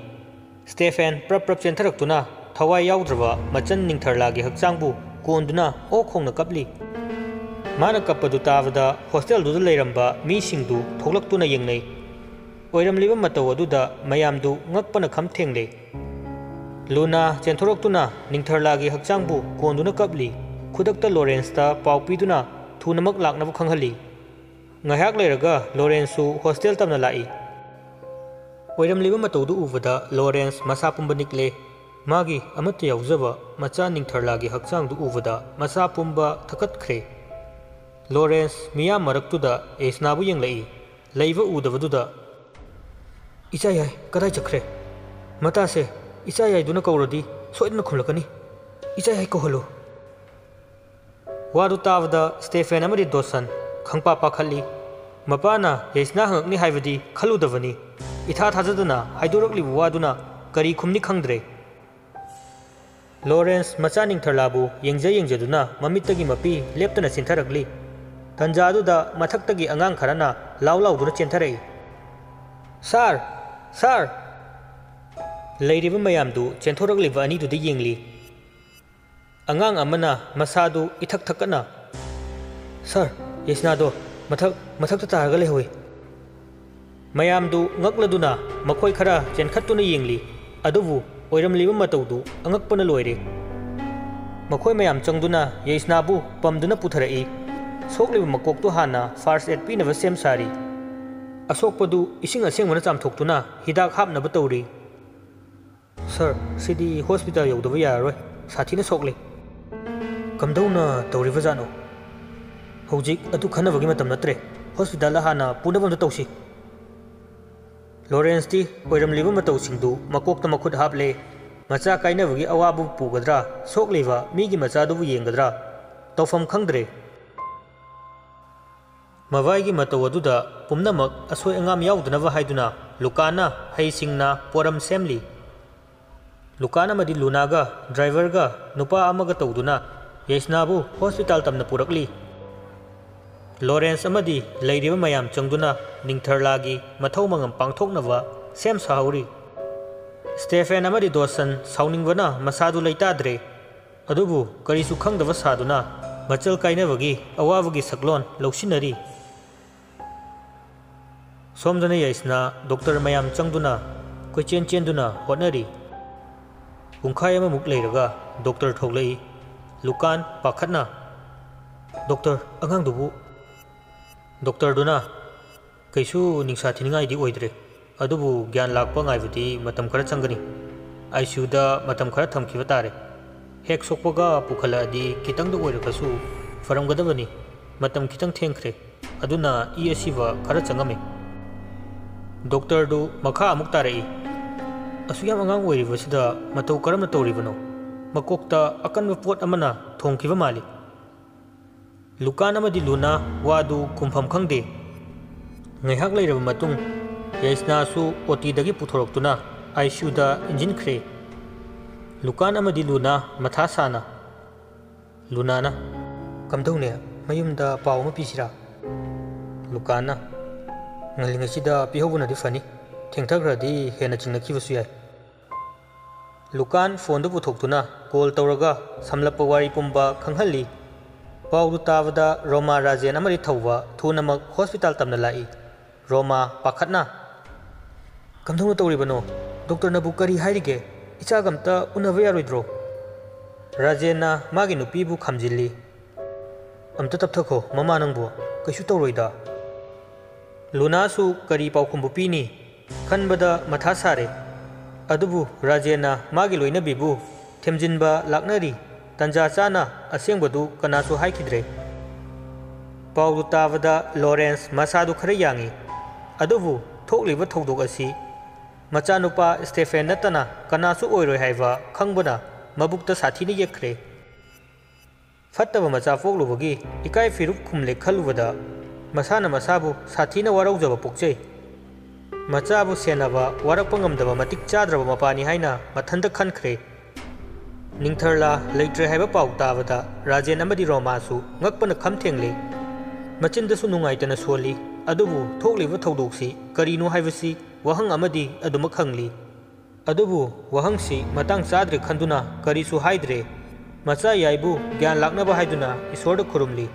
ꯁ꯭ꯇꯦꯐꯦꯟ ꯄ꯭ꯔꯞ ꯄ꯭ꯔꯞ ꯆꯦꯟꯊꯔꯛꯇꯨꯅ ꯊꯋꯥꯏ ꯌꯥꯎꯗ꯭ꯔꯕ ꯃꯆꯟ ꯅꯤꯡꯊꯔꯂꯥꯒꯤ ꯍꯛꯆꯥꯡꯕꯨ ꯀꯣꯟꯗꯨꯅ ꯑꯣꯛ ꯈꯣꯡꯅ ꯀꯞꯂꯤ꯫ ꯃꯥꯅ ꯀꯞꯄꯗꯨ ꯇꯥꯕꯗ ꯍꯣꯁꯇꯦꯜꯗꯨꯗ ꯂꯩꯔꯝꯕ ꯃꯤꯁꯤꯡꯗꯨ ꯊꯣꯛꯂꯛꯇꯨꯅ ꯌꯦꯡꯅꯩ꯫ ꯑꯣꯏꯔꯝꯂꯤꯕ ꯃꯇꯧ ꯑꯗꯨꯗ ꯃꯌꯥꯝꯗꯨ ꯉꯛꯄꯅ ꯈꯝ ꯊꯦꯡꯂꯦ꯫ ꯂꯨꯅꯥ ꯆꯦꯟꯊꯣꯔꯛꯇꯨꯅ ꯅꯤꯡꯊꯔꯂꯥꯒꯤ ꯍꯛꯆꯥꯡꯕꯨ ꯀꯣꯟꯗꯨꯅ ꯀꯞꯂꯤ꯫ ꯈꯨꯗꯛꯇ ꯂꯣꯔꯦꯟꯁꯇ ꯄꯥꯎ ꯄꯤꯗꯨꯅ ꯊꯨꯅꯃꯛ ꯂꯥꯛꯅꯕ ꯈꯪꯍꯜꯂꯤ꯫ ꯉꯥꯏꯍꯥꯛ ꯂꯩꯔꯒ ꯂꯣꯔꯦꯟꯁꯁꯨ ꯍꯣꯁꯇꯦꯜ ꯇꯝꯅ ꯂꯥꯛꯏ꯫ ꯑꯣꯏꯔꯝꯂꯤꯕ ꯃꯇꯧꯗꯨ ꯎꯕꯗ ꯂꯣꯔꯦꯟꯁ ꯃꯁꯥ ꯄꯨꯝꯕ ꯅꯤꯛꯂꯦ꯫ ꯃꯥꯒꯤ ꯑꯃꯠꯇ ꯌꯥꯎꯖꯕ ꯃꯆꯥ ꯅꯤꯡꯊꯔꯂꯥꯒꯤ ꯍꯛꯆꯥꯡꯗꯨ ꯎꯕꯗ ꯃꯁꯥ ꯄꯨꯝꯕ ꯊꯛꯀꯠꯈ꯭ꯔꯦ꯫ ꯂꯣꯔꯦꯟꯁ ꯃꯤꯌꯥꯝ ꯃꯔꯛꯇꯨꯗ ꯌꯥꯏꯁꯅꯥꯕꯨ ꯌꯦꯡꯂꯛꯏ꯫ ꯂꯩꯕ ꯎꯗꯕꯗꯨꯗ, "ꯏꯆꯥ ꯌꯥꯏ ꯀꯗꯥꯏ ꯆꯠꯈ꯭ꯔꯦ? ꯃꯇꯥꯁꯦ, ꯏꯆꯥ ꯌꯥꯏꯗꯨꯅ ꯀꯧꯔꯗꯤ ꯁꯣꯏꯗꯅ ꯈꯨꯝꯂꯛꯀꯅꯤ꯫ ꯏꯆꯥ ꯌꯥꯏ ꯀꯧꯍꯜꯂꯨ꯫" ꯋꯥꯗꯨ ꯇꯥꯕꯗ ꯁ꯭ꯇꯦꯐꯦꯟ ꯑꯃꯗꯤ ꯗꯣꯁꯟ ꯈꯪꯄꯥ ꯄꯥꯈꯠꯂꯤ꯫ ꯃꯄꯥꯅ ꯌꯥꯏꯁꯅꯥ ꯍꯪꯉꯛꯅꯤ ꯍꯥꯏꯕꯗꯤ ꯈꯜꯂꯨꯗꯕꯅꯤ꯫ ꯏꯊꯥ ꯊꯥꯖꯗꯅ ꯍꯥꯏꯗꯣꯔꯛꯂꯤꯕ ꯋꯥꯗꯨꯅ ꯀꯔꯤ ꯈꯨꯝꯅꯤ ꯈꯪꯗ꯭ꯔꯦ꯫ ꯂꯣꯔꯦꯟꯁ ꯃꯆꯥ ꯅꯤꯡꯊꯔꯂꯥꯕꯨ ꯌꯦꯡꯖ ꯌꯦꯡꯖꯗꯨꯅ ꯃꯃꯤꯠꯇꯒꯤ ꯃꯄꯤ ꯂꯦꯞꯇꯅ ꯆꯦꯟꯊꯔꯛꯂꯤ꯫ ꯇꯟꯖꯥꯗꯨꯗ ꯃꯊꯛꯇꯒꯤ ꯑꯉꯥꯡ ꯈꯔꯅ ꯂꯥꯎ ꯂꯥꯎꯗꯨꯅ ꯆꯦꯟꯊꯔꯛꯏ꯫ "ꯁꯥꯔ! ꯁꯥꯔ!" ꯂꯩꯔꯤꯕ ꯃꯌꯥꯝꯗꯨ ꯆꯦꯟꯊꯣꯔꯛꯂꯤꯕ ꯑꯅꯤꯗꯨꯗ ꯌꯦꯡꯂꯤ꯫ ꯑꯉꯥꯡ ꯑꯃꯅ ꯃꯁꯥꯗꯨ ꯏꯊꯛ ꯊꯛꯀꯠꯅ, "ꯁꯥꯔ, ꯌꯥꯏꯁꯅꯥꯗꯣ ꯃꯊꯛ, ꯃꯊꯛꯇ ꯇꯥꯔꯒ ꯂꯩꯍꯧꯏ"꯫ ꯃꯌꯥꯝꯗꯨ ꯉꯛꯂꯗꯨꯅ ꯃꯈꯣꯏ ꯈꯔ ꯆꯦꯟꯈꯠꯇꯨꯅ ꯌꯦꯡꯂꯤ꯫ ꯑꯗꯨꯕꯨ ꯑꯣꯏꯔꯝꯂꯤꯕ ꯃꯇꯧꯗꯨ ꯑꯉꯛꯄꯅ ꯂꯣꯏꯔꯦ꯫ ꯃꯈꯣꯏ ꯃꯌꯥꯝ ꯆꯪꯗꯨꯅ ꯌꯥꯏꯁꯅꯥꯕꯨ ꯄꯝꯗꯨꯅ ꯄꯨꯊꯔꯛꯏ꯫ ꯁꯣꯛꯂꯤꯕ ꯃꯀꯣꯛꯇꯨ ꯍꯥꯟꯅ first aid ꯄꯤꯅꯕ ꯁꯦꯝ ꯁꯥꯔꯤ꯫ ꯑꯁꯣꯛꯄꯗꯨ ꯏꯁꯤꯡ ꯑꯁꯦꯡꯕꯅ ꯆꯥꯝꯊꯣꯛꯇꯨꯅ ꯍꯤꯗꯥꯛ ꯍꯥꯞꯅꯕ ꯇꯧꯔꯤ꯫ "ꯁꯥꯔ, ꯁꯤꯗꯤ ꯍꯣꯁꯄꯤꯇꯥꯜ ꯌꯧꯗꯕ ꯌꯥꯔꯔꯣꯏ꯫ ꯁꯥꯊꯤꯅ ꯁꯣꯛꯂꯦ꯫ ꯀꯝꯗꯧꯅ ꯇꯧꯔꯤꯕꯖꯥꯠꯅꯣ? ꯍꯧꯖꯤꯛ ꯑꯗꯨ ꯈꯟꯅꯕꯒꯤ ꯃꯇꯝ ꯅꯠꯇ꯭ꯔꯦ꯫ ꯍꯣꯁꯄꯤꯇꯥꯜꯗ ꯍꯥꯟꯅ ꯄꯨꯅꯕ ꯑꯝꯇ ꯇꯧꯁꯤ"꯫ ꯂꯣꯔꯦꯟꯁꯇꯤ ꯑꯣꯏꯔꯝꯂꯤꯕ ꯃꯇꯧꯁꯤꯡꯗꯨ ꯃꯀꯣꯛꯇ ꯃꯈꯨꯠ ꯍꯥꯞꯂꯦ꯫ ꯃꯆꯥ ꯀꯥꯏꯅꯕꯒꯤ ꯑꯋꯥꯕꯕꯨ ꯄꯨꯒꯗ꯭ꯔꯥ, ꯁꯣꯛꯂꯤꯕ ꯃꯤꯒꯤ ꯃꯆꯥꯗꯨꯕꯨ ꯌꯦꯡꯒꯗ꯭ꯔꯥ? ꯇꯧꯐꯝ ꯈꯪꯗ꯭ꯔꯦ꯫ ꯃꯕꯥꯏꯒꯤ ꯃꯇꯧ ꯑꯗꯨꯗ ꯄꯨꯝꯅꯃꯛ ꯑꯁꯣꯏ ꯑꯉꯥꯝ ꯌꯥꯎꯗꯅꯕ ꯍꯥꯏꯗꯨꯅ ꯂꯨꯀꯥꯅ ꯍꯩꯁꯤꯡꯅ ꯄꯣꯔꯝ ꯁꯦꯝꯂꯤ꯫ ꯂꯨꯀꯥꯟ ꯑꯃꯗꯤ ꯂꯨꯅꯥꯒ ꯗ꯭ꯔꯥꯏꯚꯔꯒ ꯅꯨꯄꯥ ꯑꯃꯒ ꯇꯧꯗꯨꯅ ꯌꯥꯏꯁꯅꯥꯕꯨ ꯍꯣꯁꯄꯤꯇꯥꯜ ꯇꯝꯅ ꯄꯨꯔꯛꯂꯤ꯫ ꯂꯣꯔꯦꯟꯁ ꯑꯃꯗꯤ ꯂꯩꯔꯤꯕ ꯃꯌꯥꯝ ꯆꯪꯗꯨꯅ ꯅꯤꯡꯊꯔꯂꯥꯒꯤ ꯃꯊꯧ ꯃꯉꯝ ꯄꯥꯡꯊꯣꯛꯅꯕ ꯁꯦꯝ ꯁꯥꯍꯧꯔꯤ꯫ ꯁ꯭ꯇꯦꯐꯦꯟ ꯑꯃꯗꯤ ꯗꯣꯁꯟ ꯁꯥꯎꯅꯤꯡꯕꯅ ꯃꯁꯥꯗꯨ ꯂꯩꯇꯥꯗ꯭ꯔꯦ꯫ ꯑꯗꯨꯕꯨ ꯀꯔꯤꯁꯨ ꯈꯪꯗꯕ ꯁꯥꯗꯨꯅ ꯃꯆꯜ ꯀꯥꯏꯅꯕꯒꯤ ꯑꯋꯥꯕꯒꯤ ꯁꯛꯂꯣꯟ ꯂꯧꯁꯤꯟꯅꯔꯤ꯫ ꯁꯣꯝꯗꯅ ꯌꯥꯏꯁꯅꯥ ꯗꯣꯛꯇꯔ ꯃꯌꯥꯝ ꯆꯪꯗꯨꯅ ꯀꯣꯏꯆꯦꯟ ꯆꯦꯟꯗꯨꯅ ꯍꯣꯠꯅꯔꯤ꯫ ꯄꯨꯡꯈꯥꯏ ꯑꯃꯃꯨꯛ ꯂꯩꯔꯒ ꯗꯣꯛꯇꯔ ꯊꯣꯛꯂꯛꯏ꯫ ꯂꯨꯀꯥꯟ ꯄꯥꯈꯠꯅ, "ꯗꯣꯛꯇꯔ, ꯑꯉꯥꯡꯗꯨꯕꯨ?" ꯗꯣꯛꯇꯔꯗꯨꯅ, "ꯀꯩꯁꯨ ꯅꯤꯡꯁꯥ ꯊꯤꯅꯤꯡꯉꯥꯏꯗꯤ ꯑꯣꯏꯗ꯭ꯔꯦ, ꯑꯗꯨꯕꯨ ꯒ꯭ꯌꯥꯟ ꯂꯥꯛꯄ ꯉꯥꯏꯕꯗꯤ ꯃꯇꯝ ꯈꯔ ꯆꯪꯒꯅꯤ꯫ ꯑꯥꯏ ꯁꯤ ꯌꯨꯗ ꯃꯇꯝ ꯈꯔ ꯊꯝꯈꯤꯕ ꯇꯥꯔꯦ꯫ ꯍꯦꯛ ꯁꯣꯛꯄꯒ ꯄꯨꯈꯠꯂꯛꯑꯗꯤ ꯈꯤꯇꯪꯗ ꯑꯣꯏꯔꯒꯁꯨ ꯐꯔꯝꯒꯗꯕꯅꯤ꯫ ꯃꯇꯝ ꯈꯤꯇꯪ ꯊꯦꯡꯈ꯭ꯔꯦ, ꯑꯗꯨꯅ ꯏ ꯑꯁꯤꯕ ꯈꯔ ꯆꯪꯉꯝꯃꯤ"꯫ ꯗꯣꯛꯇꯔꯗꯨ ꯃꯈꯥ ꯑꯃꯨꯛ ꯇꯥꯔꯛꯏ꯫ "ꯑꯁꯨꯛ ꯌꯥꯝ ꯑꯉꯥꯡ ꯑꯣꯏꯔꯤꯕꯁꯤꯗ ꯃꯇꯧ ꯀꯔꯝꯅ ꯇꯧꯔꯤꯕꯅꯣ? ꯃꯀꯣꯛꯇ ꯑꯀꯟꯕ ꯄꯣꯠ ꯑꯃꯅ ꯊꯣꯝꯈꯤꯕ ꯃꯥꯜꯂꯤ"꯫ ꯂꯨꯀꯥꯟ ꯑꯃꯗꯤ ꯂꯨꯅꯥ ꯋꯥꯗꯨ ꯈꯨꯝꯐꯝ ꯈꯪꯗꯦ꯫ ꯉꯥꯏꯍꯥꯛ ꯂꯩꯔꯕ ꯃꯇꯨꯡ, ꯌꯥꯏꯁꯅꯥꯁꯨ ꯑꯣ ꯇꯤꯗꯒꯤ ꯄꯨꯊꯣꯔꯛꯇꯨꯅ ꯑꯥꯏ ꯁꯤ ꯌꯨꯗ ꯏꯟꯁꯤꯟꯈ꯭ꯔꯦ꯫ ꯂꯨꯀꯥꯟ ꯑꯃꯗꯤ ꯂꯨꯅꯥ ꯃꯊꯥ ꯁꯥꯅ꯫ ꯂꯨꯅꯥꯅ, "ꯀꯝꯗꯧꯅꯤ? ꯃꯌꯨꯝꯗ ꯄꯥꯎ ꯑꯃ ꯄꯤꯁꯤꯔꯥ?" ꯂꯨꯀꯥꯟꯅ, "ꯉꯜꯂꯤꯉꯩꯁꯤꯗ ꯄꯤꯍꯧꯕꯅꯗꯤ ꯐꯅꯤ꯫ ꯊꯦꯡꯊꯈ꯭ꯔꯗꯤ ꯍꯦꯟꯅ ꯆꯤꯡꯅꯈꯤꯕꯁꯨ ꯌꯥꯏ"꯫ ꯂꯨꯀꯥꯟ ꯐꯣꯟꯗꯨ ꯄꯨꯊꯣꯛꯇꯨꯅ ꯀꯣꯜ ꯇꯧꯔꯒ ꯁꯝꯂꯞꯄ ꯋꯥꯔꯤ ꯄꯨꯝꯕ ꯈꯪꯍꯜꯂꯤ꯫ ꯄꯥꯎꯗꯨ ꯇꯥꯕꯗ ꯔꯣꯃꯥ, ꯔꯥꯖꯦꯟ ꯑꯃꯗꯤ ꯊꯧꯕ ꯊꯨꯅꯃꯛ ꯍꯣꯁꯄꯤꯇꯥꯜ ꯇꯝꯅ ꯂꯥꯛꯏ꯫ ꯔꯣꯃꯥ ꯄꯥꯈꯠꯅ, "ꯀꯝꯗꯧꯅ ꯇꯧꯔꯤꯕꯅꯣ? ꯗꯣꯛꯇꯔꯅꯕꯨ ꯀꯔꯤ ꯍꯥꯏꯔꯤꯒꯦ? ꯏꯆꯥꯒ ꯑꯝꯇ ꯎꯅꯕ ꯌꯥꯔꯣꯏꯗ꯭ꯔꯣ?" ꯔꯥꯖꯦꯟꯅ ꯃꯥꯒꯤ ꯅꯨꯄꯤꯕꯨ ꯈꯥꯝꯖꯤꯜꯂꯤ꯫ "ꯑꯝꯇ ꯇꯞꯊꯈꯣ ꯃꯃꯥ, ꯅꯪꯕꯨ ꯀꯩꯁꯨ ꯇꯧꯔꯣꯏꯗ꯫" ꯂꯨꯅꯥꯁꯨ ꯀꯔꯤ ꯄꯥꯎꯈꯨꯝꯕꯨ ꯄꯤꯅꯤ ꯈꯟꯕꯗ ꯃꯊꯥ ꯁꯥꯔꯦ꯫ ꯑꯗꯨꯕꯨ ꯔꯥꯖꯦꯟꯅ ꯃꯥꯒꯤ ꯂꯣꯏꯅꯕꯤꯕꯨ ꯊꯦꯝꯖꯤꯟꯕ ꯂꯥꯛꯅꯔꯤ꯫ ꯇꯟꯖꯥ ꯆꯥꯅ ꯑꯁꯦꯡꯕꯗꯨ ꯀꯅꯥꯁꯨ ꯍꯥꯏꯈꯤꯗ꯭ꯔꯦ꯫ ꯄꯥꯎꯗꯨ ꯇꯥꯕꯗ ꯂꯣꯔꯦꯟꯁ ꯃꯁꯥꯗꯨ ꯈꯔ ꯌꯥꯡꯏ꯫ ꯑꯗꯨꯕꯨ ꯊꯣꯛꯂꯤꯕ ꯊꯧꯗꯣꯛ ꯑꯁꯤ ꯃꯆꯥꯅꯨꯄꯥ ꯁ꯭ꯇꯦꯐꯦꯟ ꯅꯠꯇꯅ ꯀꯅꯥꯁꯨ ꯑꯣꯏꯔꯣꯏ ꯍꯥꯏꯕ ꯈꯪꯕꯅ ꯃꯕꯨꯛꯇ ꯁꯥꯊꯤꯅ ꯌꯦꯛꯈ꯭ꯔꯦ꯫ ꯐꯠꯇꯕ ꯃꯆꯥ ꯄꯣꯛꯂꯨꯕꯒꯤ ꯏꯀꯥꯏ ꯐꯤꯔꯨꯛ ꯈꯨꯝꯂꯦ ꯈꯜꯂꯨꯕꯗ ꯃꯁꯥꯅ ꯃꯁꯥꯕꯨ ꯁꯥꯊꯤꯅ ꯋꯥꯔꯧꯖꯕ ꯄꯣꯛꯆꯩ꯫ ꯃꯆꯥꯕꯨ ꯁꯦꯟꯅꯕ ꯋꯥꯔꯛꯄ ꯉꯝꯗꯕ ꯃꯇꯤꯛ ꯆꯥꯗ꯭ꯔꯕ ꯃꯄꯥꯅꯤ ꯍꯥꯏꯅ ꯃꯊꯟꯇ ꯈꯟꯈ꯭ꯔꯦ꯫ ꯅꯤꯡꯊꯔꯂꯥ ꯂꯩꯇ꯭ꯔꯦ ꯍꯥꯏꯕ ꯄꯥꯎ ꯇꯥꯕꯗ ꯔꯥꯖꯦꯟ ꯑꯃꯗꯤ ꯔꯣꯃꯥꯁꯨ ꯉꯛꯄꯅ ꯈꯝ ꯊꯦꯡꯂꯦ꯫ ꯃꯆꯤꯟꯗꯁꯨ ꯅꯨꯡꯉꯥꯏꯇꯅ ꯁꯣꯜꯂꯤ꯫ ꯑꯗꯨꯕꯨ ꯊꯣꯛꯂꯤꯕ ꯊꯧꯗꯣꯛꯁꯤ ꯀꯔꯤꯅꯣ ꯍꯥꯏꯕꯁꯤ ꯋꯥꯍꯪ ꯑꯃꯗꯤ ꯑꯗꯨꯃꯛ ꯍꯪꯂꯤ꯫ ꯑꯗꯨꯕꯨ ꯋꯥꯍꯪꯁꯤ ꯃꯇꯥꯡ ꯆꯥꯗ꯭ꯔꯦ ꯈꯟꯗꯨꯅ ꯀꯔꯤꯁꯨ ꯍꯥꯏꯗ꯭ꯔꯦ꯫ ꯃꯆꯥ ꯌꯥꯏꯕꯨ ꯒ꯭ꯌꯥꯟ ꯂꯥꯛꯅꯕ ꯍꯥꯏꯗꯨꯅ ꯏꯁꯣꯔꯗ ꯈꯨꯔꯨꯝꯂꯤ꯫